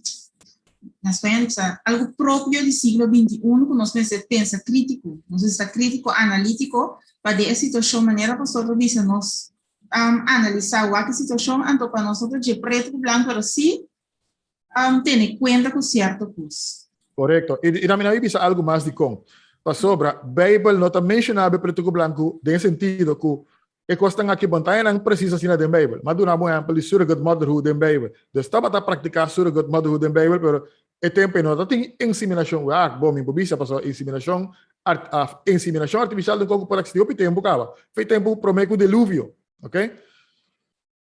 na spañol bisa, algu propio di siglo 21 ku nos mester pensa krítiko. Nos mester ta krítiko, analítiko, pa den e situashon manera pastor ta bisa nos um, analisá wak e situashon, anto pa nos no ta dje pretu ku blanku, pero sí um, tene kuenta ku sierto kos. Korekto. I, i mi a bisa algu mas dikon. Pasobra Beibel no ta menshoná be pretu ku blanku den sentido ku e kosnan aki bon ta nan presis asina den Beibel. M'a duna bo un ehèmpel di surrogate motherhood den Beibel. Dus tabata praktiká surrogate motherhood den Beibel, pero e tempu ei no ta tin inseminashon. Wak, bon, mi por bisa pasobra inseminashon art, inseminashon artifisial den koko por eksistí hopi tempu kaba. Fei tempu promé ku diluvio. Oké?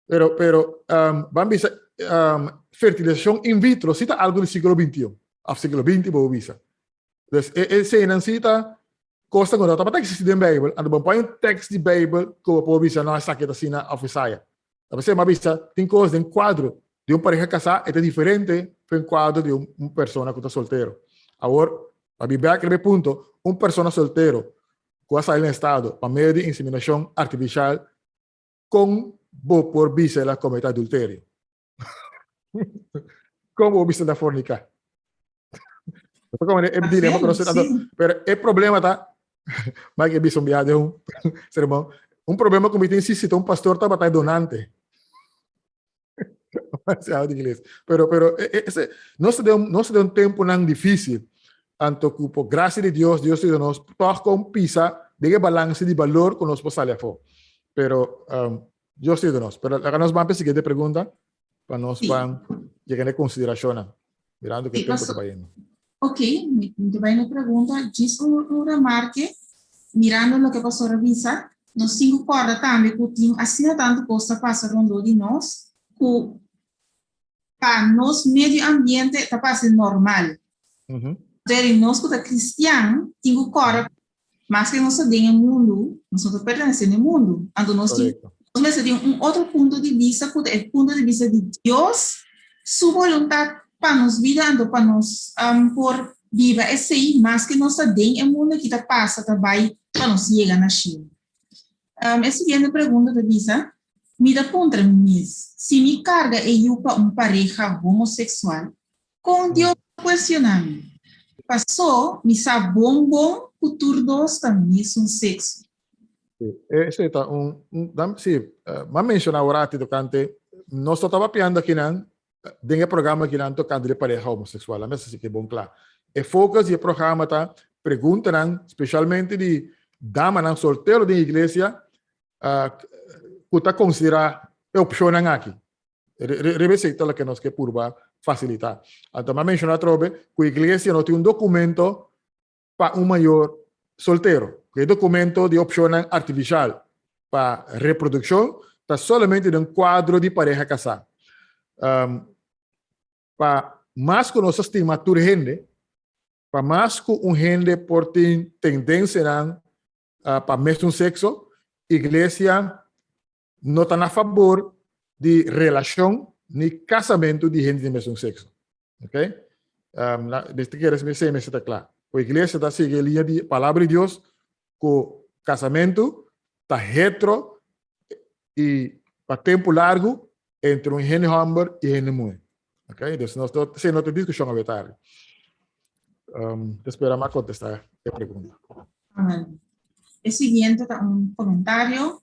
Pero, pero, um, ban bisa, um, fertilizacion in vitro si ta algo di siglo XXI, of siglo XX bo bisa. Dus e, e senan si ta cosa ku no tabata existi den Bijbel, anto bon pon un tekst di Bijbel ku bo por bisa no esaki ta asina of esaya. Ta p'esei m'a bisa tin kos den kuadro di un pareha kasá e ta diferente fu un kuadro di un, un persona ku ta soltero. Awor, pa bi bèk riba e punto, un persona soltero ku a sali na estado pa medio di inseminashon artifisial Kon bo por bisa el a komete adulterio? Kon bo bisa el a forniká? E dilema ku nos pero e problema ta, Mike a bisa un biaha den un sermon, un problema ku mi tin si si ta un pastor tabata e donante. Demasiado di iglesia. Pero, pero, ese, nos ta den, nos ta den un temponan difícil. Anto ku por gracia di Dios, Dios ta nos toch kon pisa den e balance di balor ku nos por sali afó. Pero, Dios ta nos. Pero laga nos ban pa e siguiente pregunta, pa nos ban yega na e konsiderashonnan, mirando ku e tempo ta bayendo. Ok, mi ta bai na pregunta, djis un, un remarke, mirando loke pastor a bisa, nos tin ku kòrda tambe ku tin asina tantu kos ta pasa rondó di nos ku pa nos medio ambiente ta parse normal. Pero nos ku ta kristian tin ku kòrda maske nos ta den e mundu, nos no ta pertenesé na e mundu. Anto nos tin, nos mester tin un otro punto di bista ku ta e punto di bista di Dios, su boluntat pa nos bida, anto pa nos por biba esei maske nos ta den e mundu ki ta pasa ta bai pa nos yega na shelu. E siguiente pregunta ta bisa, Mi ta puntra mi mes, si mi karga e yu pa un pareha homoseksual, Kon Dios ta kuestioná mi? Pasó mi sa bon bon ku tur dos ta mesun sekso. Sí, esei ta un, un, sí, m'a menshoná awor ati tokante Nos no ta papiando akinan den e programa akinan tokante di pareha homoseksual, a mester si ke bon kla. E focus di e programa ta preguntanan spesialmente di damanan soltero den iglesia ku ta konsiderá e opshonnan aki. Riba esei ta loke nos ke purba fasilitá. Anto mi a menshoná atrobe ku iglesia no tin un dokumento pa un mayor soltero. E documento di opcionnan artificial pa reproduccion ta solamente den cuadro di pareha casá. Um, pa mas cu nos ta stima tur hende, pa mas cu un hende por tin tendencianan uh, pa mesun sexo, iglesia no ta na fabor di relashon ni kasamentu di hende di mesun sekso. Ok? Um, na, mester kere esei mester ta kla. Ku iglesia ta sigui e liña di palabra di Dios ku kasamentu ta hetero i pa tempu largu entre un hende hòmber i hende muhé. Ok? Dus nos no, esei no ta diskushon awe tardi. Um, ta spera mi a kontestá e pregunta. Amen. E siguiente ta un komentario.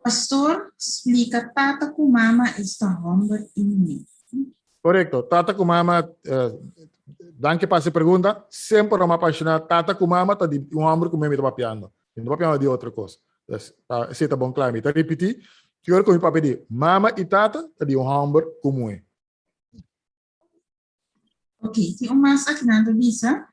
Pastor, splika tata ku mama esta hòmber i muhé. Korekto. Tata ku mama, eh, danki pa hasi pregunta. Semper lo mi a pashoná tata ku mama ta di un hòmber ku muhé mi ta papiando. Mi no papiando di otro kos. Dus, pa esei ta bon kla. Mi ta ripití, ki ora ku mi papia di mama i tata ta di un hòmber ku muhé. Ok, tin un mas akinan ta bisa.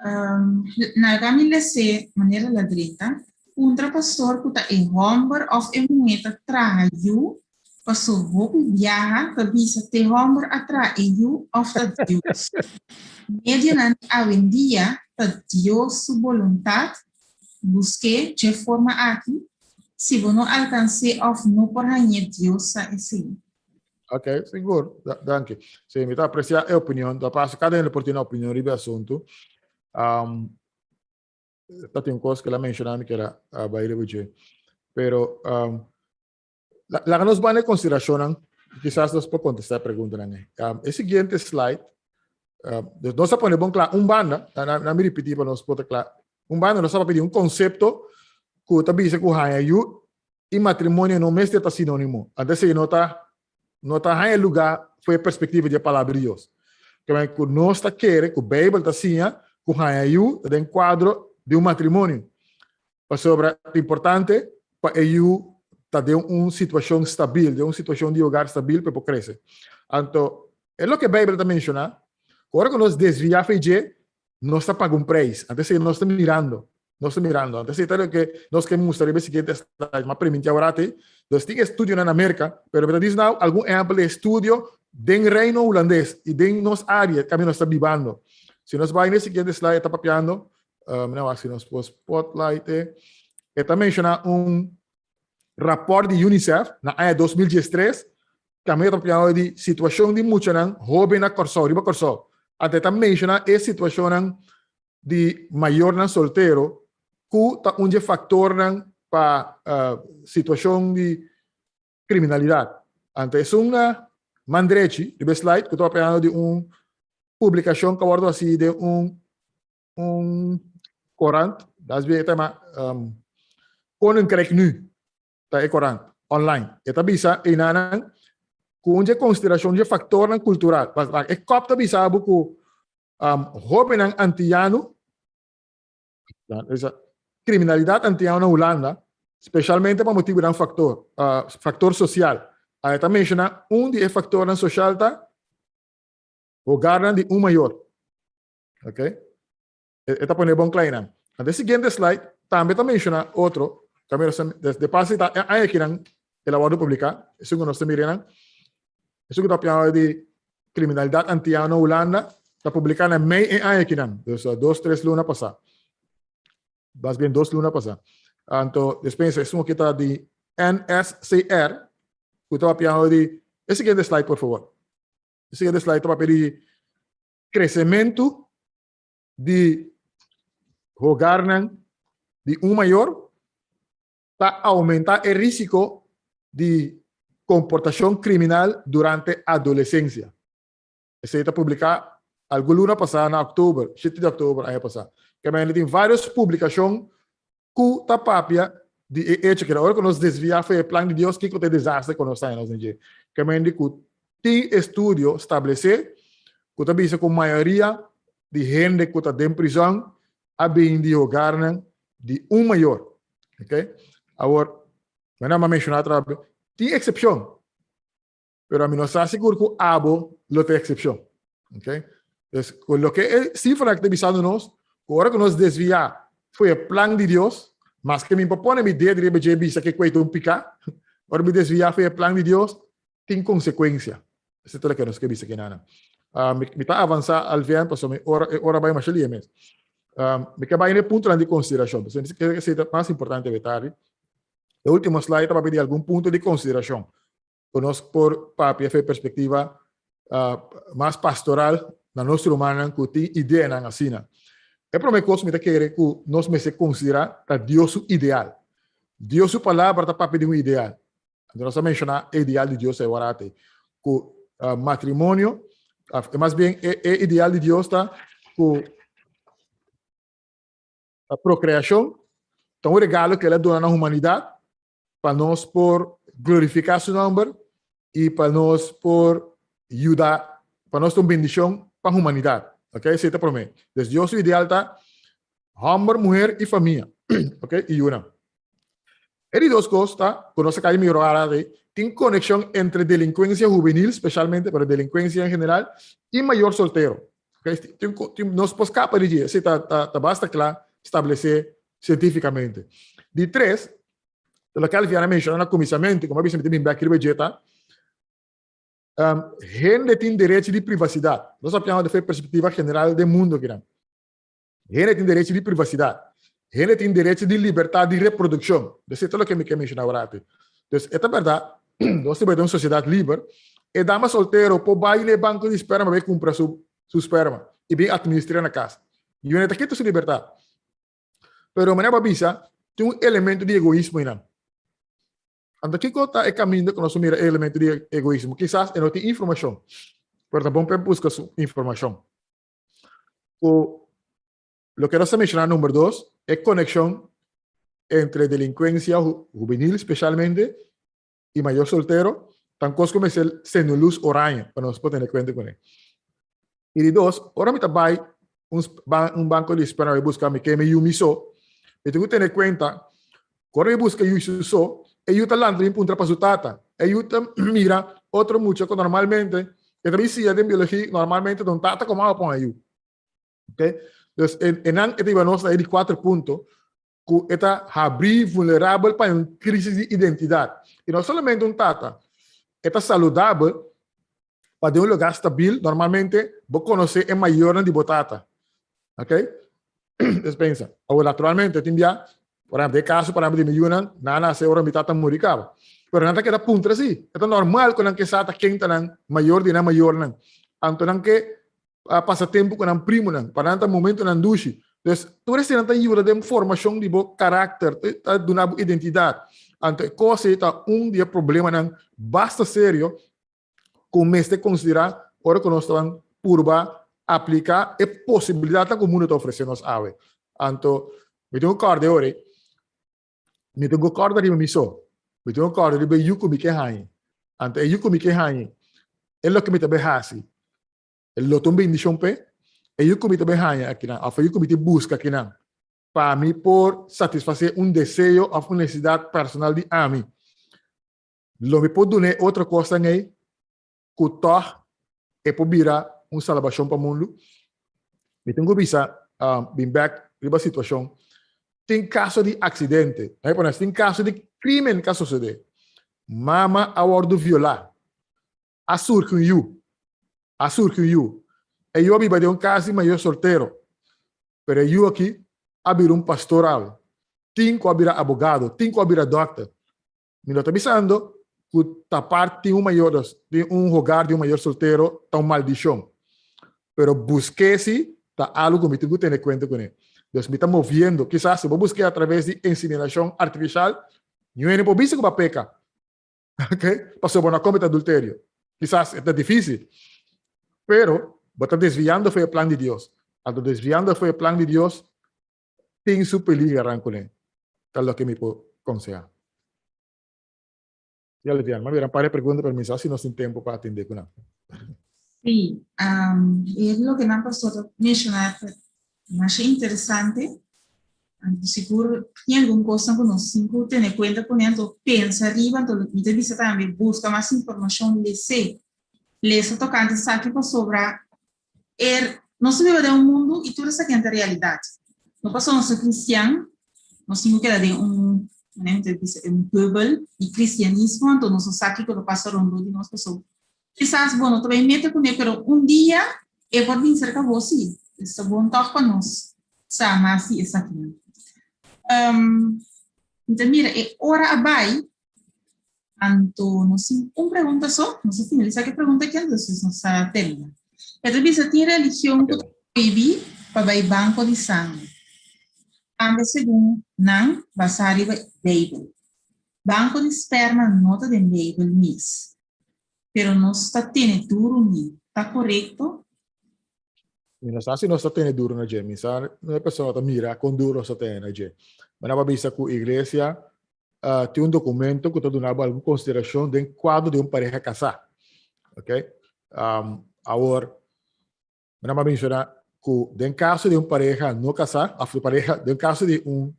Um, na mi lese manera la drenta, puntra pastor ku ta e hòmber òf e muhé ta traha yu, paso hopi biaha ta bisa te hòmber a traha e yu òf ta Dios. Medionan di awendia ta Dios su boluntat, busk'é dje forma aki, si bo no alkans'é òf no por hañ'é Dios sa esei. Ok, sigur. Danki. Sí, mi ta aprecia e opinion. Ta paso cada hende por tin opinion riba e asunto. Um, ta tin un cos que la menciona mi que era uh, bai riba dje. Pero um, la, laga nos ban e consideracionnan, quizás nos por contestar e preguntanan ei. Um, e siguiente slide, uh, dus nos a pone bon kla un banda, na, na, na mi repeti pa nos por ta kla. Un banda nos a pidi un concepto ku ta bisa ku haña yu i matrimonio no mester ta sinónimo. Anto esei no ta no ta haña lugá for e perspektiva di e Palabra di Dios. Keme ku nos ta kere ku Beibel ta siña ku haña yu ta den kuadro di un matrimonio. Pasobra ta importante pa e yu ta den un situashon stabil, den un situashon di hogar stabil pa e por krese. Anto e loke Beibel ta menshoná, ku ora ku nos desviá for dje, nos ta paga un prijs. Anto esei nos ta mirando. Nos ta mirando. Anto esei ta loke nos ke mustra riba e siguiente slide. M'a priminti awor ati. Nos tin estudionan na Merka, pero mi ta bisa nou algun ehempel di estudio den Reino Hulandes i den nos área kaminda nos ta bibando. Si nos bai na e siguiente slide e ta papiando, mi na wak si nos por spotlight e. E ta menshoná un rapòrt di UNICEF na aña 2013 kaminda ta papiando di situashon di muchanan hóben na Kòrsou, riba Kòrsou. Anto e ta menshoná e situashonnan di mayornan soltero ku ta un dje faktornan pa situashon di kriminalidat. Anto esun na man drechi riba e slide ku ta papiando di un publikashon ku a wòrdu hasi den un un korant, das e ta yama Koninkrijk Nu, ta e korant online. E ta bisa einanan ku un dje konsiderashon dje faktornan kultural. E kòp ta bisa bo ku hóbennan antiano, kriminalidat antiano na Hulanda, spesialmente pa motibunan faktor, faktor sosial. E ta menshoná un di e faktornan sosial ta hogarnan di un mayor. Ok? E ta pone bon klainan. Na de siguiente slide tambe ta menciona otro, tambe de pase ta aña akinan el a wordo publica, esun ku nos ta mira nan, esun ku ta papiando di kriminalidat antiano Hulanda, ta publica na mei e aña akinan, dus dos tres luna pasa. Mas bien dos luna pasa. Anto despensa esun aki ta di NSCR, ku ta papiando di, e siguiente slide por favor. E siguiente slide ta papia di Kresementu di hogarnan di un mayor ta oumentá e risiko di komportashon kriminal durante adolesensia. Esei ta publiká algun luna pasá na òktober, shete di òktober aña pasá. Kemende tin vários publikashon ku ta papia. di e echo ku ora ku nos desviá for e plan di Dios, kiko ta e desaster ku nos ta haña nos den dje. Kemen di ku tin estudio stablesé ku ta bisa ku mayoria di hende ku ta den prizòn a bini di hogarnan di un mayor. Ok? Awor, mi a menshoná atrás, tin eksepshon. Pero ami no sa sigur ku abo lo ta eksepshon. Ok? Dus, ku loke e sifranan ta bisando nos, ku ora ku nos desviá for e plan di Dios, maske mi por pone mi dedo riba dje bisa ke kuei ta un piká, ora mi desviá for e plan di Dios, tin konsekuensia. Esei ta loke nos ke bisa kinanan. Mi ta avansá alvien pasobra mi ora, e ora bai masha lia mes. Mi ke bai na e puntonan di konsiderashon, pasobra mi kere esei ta mas importante awe tardi. E último slide ta papia di algun punto di konsiderashon. ku nos por papia fe perspektiva mas pastoral na nos rumannan ku tin ideanan asina. E promé kos mi ta kere ku nos mester konsiderá ta Dios su ideal. Dios su palabra ta papia di un ideal. Anto nos a menshoná e ideal di Dios awor ate, ku matrimonio, mas bien e ideal di Dios ta ku prokreashon ta un regalo ku el a duna na humanidat pa nos por glorifiká su nòmber i pa nos por yuda, pa nos ta un bendishon pa humanidat. Ok, esei ta promé. Dus Dios su ideal ta hòmber, muher i famia. Ok, i yunan. E di dos kos ta ku nos a kai mira ora ei, tin konekshon entre delinkuensia hubenil spesialmente, pero delinkuensia en general, i mayor soltero. Ok, tin, tin, nos por skapa di dje, esei ta, ta, ta basta kla stablesé sientífikamente. Di tres, ta loke Alviana a menshoná na kuminsamentu, komo a bisa mi ta bin bèk riba dje ta, hende tin derecho di privasidat. Nos a piensa di perspektiva general den mundu akinan. Hende tin derecho di privasidat. Hende tin derecho di libertat di reprodukshon. Esei ta loke mi ke menshoná awor aki. Dus e ta bèrdat, nos ta bai den un sosiedat liber, e dama soltero por bai na e banko di sperma bai kumpra su su sperma i bin atministr'é na kas. Yuna ta kita su libertat. Pero manera bo a bisa, tin un elemento di egoismo einan. Anto kiko ta e kaminda ku nos mira e elemento di egoismo? Kisas e no tin informashon, pero ta bon pa e buska su informashon. Ku loke nos ta menshoná number dos, e konekshon entre delinkuensia hubenil spesialmente i mayor soltero, ta un kos ku mester sende un lus oraño pa nos por tene kuenta kuné. I di dos, ora mi ta bai un un banko di sperma bai buska mi ke mi yu mi so, mi tin ku tene kuenta ku ora mi buska yu su so, e yu ta lanta bin puntra pa su tata. E yu ta mira otro mucha ku normalmente e ta bin siña den biologia normalmente ta un tata ku mama pon e yu. Ok, dus e nan e ta hiba nos na e di kuater punto ku e ta habrí vulnerabel pa un krísis di identidat. I no solamente un tata, e ta saludabel pa den un lugá stabil, normalmente bo konosé e mayornan di bo tata. Ok? Dus pensa. Awor, naturalmente, tin bia, por ehempel, den e kaso, por ehempel, di mi yunan, nan a nase ora mi tata muri kaba. Pero nan ta keda puntra si. E ta normal ku nan ke sa ta ken ta nan mayor di nan mayornan. Anto nan ke a pasa tempu ku nan primunan, pa nan ta momentunan dushi. Dus, tur eseinan ta yuda den formashon di bo karakter, ta duna bo identidat. Anto e kos ei ta un di e problemanan basta serio ku mester konsiderá ora ku nos ta purba apliká e posibilidatnan ku mundu ta ofresé nos awe. Anto, mi tin ku kòrda e ora ei, mi tin ku kòrda riba mi so, mi tin ku kòrda riba e yu ku mi ke haña. Anto e yu ku mi ke haña, e loke mi ta bai hasi. E lo ta un bendishon p'e. E yu ku mi ta bai haña akinan òf e yu ku mi tin buska akinan pa mi por satisfasé un deseo òf un nesesidat personal di ami. Lo mi por dun'é otro kosnan ei ku tòg e por bira un salbashon pa mundu? Mi tin ku bisa bin bèk riba situashon. Tin kaso di aksidente, tin kaso di krimen ku a sosodé. Mama a wòrdu violá. A surgi un yu. A surgi un yu. E yu a biba den un kas di mayor soltero. Pero e yu aki a bira un pastor awe. Tin ku a bira abogado, tin ku a bira dòkter. Mi no ta bisando ku ta parti tin un mayor, tin un hogar di un mayor soltero ta un maldishon. Pero busk'é si ta algu ku mi tin ku tene kuenta kuné. Dus mi ta moviendo. Kisas si bo busk'é atraves di inseminashon artifishal, niun hende por bisa ku bo a peka. Ok, pasobra bo no a comete adulterio. Kisas e ta dificil, pero bo ta desviando for e plan di Dios. Anto desviando for e plan di Dios tin su peligernan cune. Ta loke mi por konsehá. Ya Letiana, m'a bira un par di pregunta pero mi sa si nos tin tempu pa atendé ku nan. Sí, e loke nan pastor ta menshoná ta masha interesante. Anto sigur tin algun kosnan ku nos tin ku tene kuenta kuné, anto pensa riba, anto mi ta bisa tambe buska mas informashon, les'é. Lesa tokante esaki pasobra er nos ta biba den un mundu i tur esaki ta realidat. No pasobra nos ta kristian, nos tin ku keda den un, manera mi ta bisa, un bubble di kristianismo, anto nos no sa kiko ta pasa rondó di nos pasobra kisas bo no ta bai mete kuné, pero un dia e por bin serka bo sí. Es ta bon tòg pa nos sa mas di esakinan. Mi ta mira e ora a bai. Anto nos tin un pregunta so, nos a finalisá ku e pregunta aki, entonces nos ta terminá. E ta bisa tin religion ku ta prohibí pa bai banko di sanger. Tambe segun nan basá riba Beibel. Banko di sperma no ta den Beibel mes. Pero nos ta tene duru ni. Ta korekto? Mi no sa si nos ta tene duro na dje. Mi sa no e persona ta mira kon duro nos ta tene na dje. Mi a bisa ku iglesia tin un documento ku ta duna bo algun konsiderashon den kuadro di un pareha kasá. Ok? Awor, mi a menshoná ku den kaso di un pareha no kasá, òf pareha, den kaso di un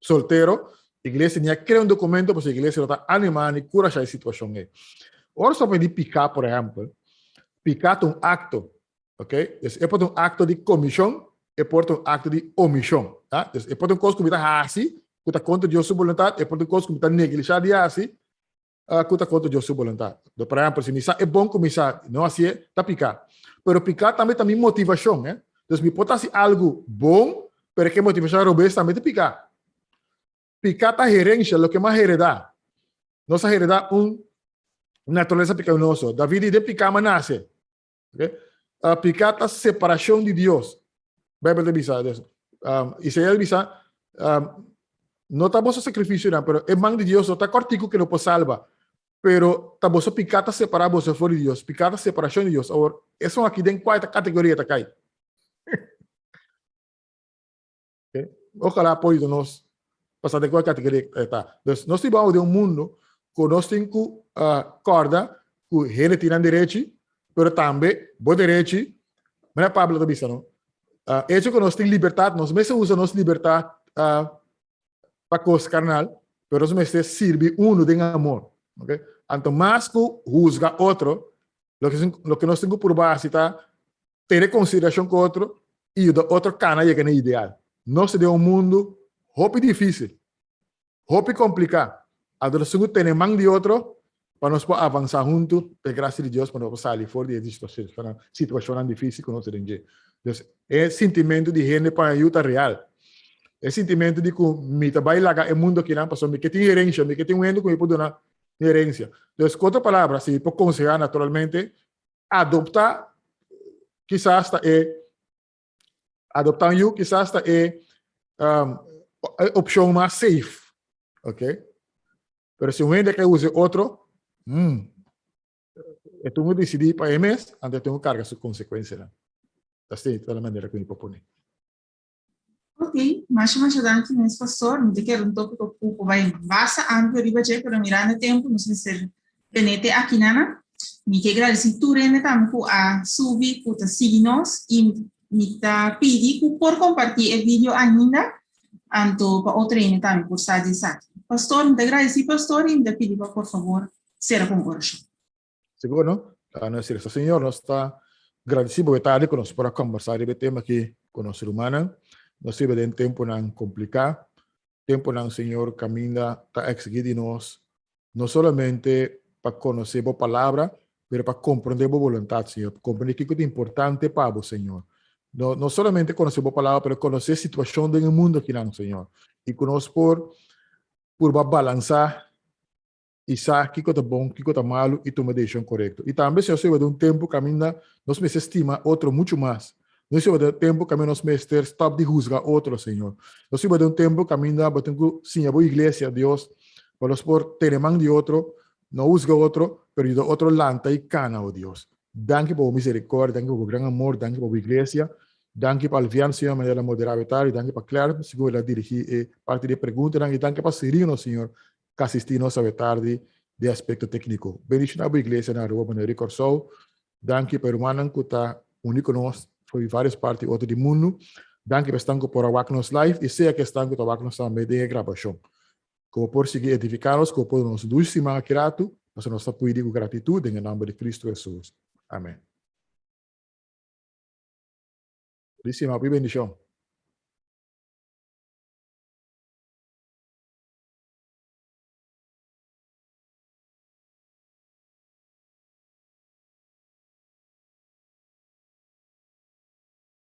soltero, iglesia ni a krea un documento pasobra iglesia no ta animá ni kurashá e situashon ei. Ora nos ta papia di piká, por ehèmpel, piká ta un akto, ok? Dus e por ta un akto di komishon, e por ta un akto di omishon. Ta? Dus e por ta un kos ku mi ta hasi ku ta kontra Dios su boluntat, e por ta un kos ku mi ta neglishá di hasi ku ta kontra Dios su boluntat. Por ehèmpel, si mi sa e bon ku mi sa no hasié, ta piká. Pero piká tambe ta mi motivashon. Eh? Dus mi por ta hasi algu bon, pero ke motivashon robes tambe ta piká. Piká ta herensha, loke mi a heredá. Nos a heredá un naturalesa pekaminoso. David di, Den piká mi a nase. Okay? Piká ta separashon di Dios. Bijbel ta bisa. Dus, Isaías bisa, no ta boso sakrifisionan, pero e man di Dios no ta kòrtiku ku no por salba. Pero ta boso piká ta separá boso for di Dios. Piká ta separashon di Dios. Awor, esun aki den kua ta kategoria ta kai? Okay? Ojalá por yuda nos pasá den kua kategoria ta. Dus nos tin bou den un mundu ku nos tin ku kòrda ku hende tin nan derechi, pero tambe bo derechi, manera Pablo ta bisa no, echo ku nos tin libertat, nos mester usa nos libertat pa kos karnal, pero nos mester sirbi unu den amor. Okay? Anto mas ku husga otro, loke nos tin ku purba hasi ta tene konsiderashon ku otro i yuda otro kana yega na e ideal. Nos ta den un mundu hopi difísil, hopi kompliká. Anto nos tin ku tene man di otro pa nos por avansá huntu pa e grasia di Dios pa nos por sali for di e situashonnan difísil ku nos ta den dje. Dus e sintimentu di hende paña yu ta real. E sintimentu di ku mi ta bai laga e mundu akinan pasobra mi ke tin herensia, mi ke tin un hende ku mi por duna mi herensia. Dus ku otro palabra, si mi por konsehá naturalmente, Adopta kisas ta e adopta un yu kisas ta e um, e opcion mas safe. Ok? Pero si un hende ke usa otro, e tengo decidi pa e mes, anto e tengo carga su consecuencianan. Así ta la manera ku mi por pone. Ok, masha masha danki mes pastor. Mi ta kere un tópiko ku por bai basta amplio riba dje, pero mirando e tempu nos mester tene te aki nana. Mi ke gradisí tur hende tambe ku a subi, ku ta sigui nos i mi ta pidi ku por kompartí e video ainda anto pa otro hende tambe por sa di esaki. Pastor, mi ta gradisí pastor i mi ta pidi pa por fabor sera ku un orashon. Sigur no? Ta nos decir, Señor, nos ta gradeci bo e tarde cu nos por a conversa riba e tema aki cu nos rumannan. Nos ta biba den temponan complica, temponan, Señor, caminda ta exigi di nos no solamente pa conoce bo palabra, pero pa comprende bo voluntad, Señor, pa comprende kico ta importante pa bo, Señor. No, no solamente conoce bo palabra, pero conoce e situacion den e mundo akinan, Señor. Y cu nos por purba balansa i sa kiko ta bon, kiko ta malu i tuma e desishon korekto. I tambe Señor sirba den un tempu kaminda nos mester stima otro muchu mas. Nos sirba den un tempu kaminda nos mester stòp di husga otro, Señor. Nos sirba den un tempu kaminda bo tin ku siña bo iglesia, Dios, pa nos por tene man di otro, no husga otro, pero yuda otro lanta i kana, o Dios. Danki pa bo miserikòrdia, danki pa bo gran amor, danki pa bo iglesia. Danki pa Alvian, Señor, manera el a moderá e tardi. Danki pa Claire, segun el a dirigí e parti di e preguntanan. I danki pa Cirino, Señor, ku a asistí nos awe tardi den aspekto tékniko. Bendishoná bo iglesia na Aruba, Boneiru i Kòrsou. Danki pa e rumannan ku ta uní ku nos for di vários parti otro di mundu. Danki pa esnan ku por a wak nos live i sea ku esnan ku ta wak nos tambe den e grabashon. Ku bo por sigui edifiká nos, ku bo por duna nos dushi siman aki ratu, pasobra nos ta pidi ku gratitut den e nòmber di Kristu Hesus. Amèn. Feliz siman, hopi bendishon.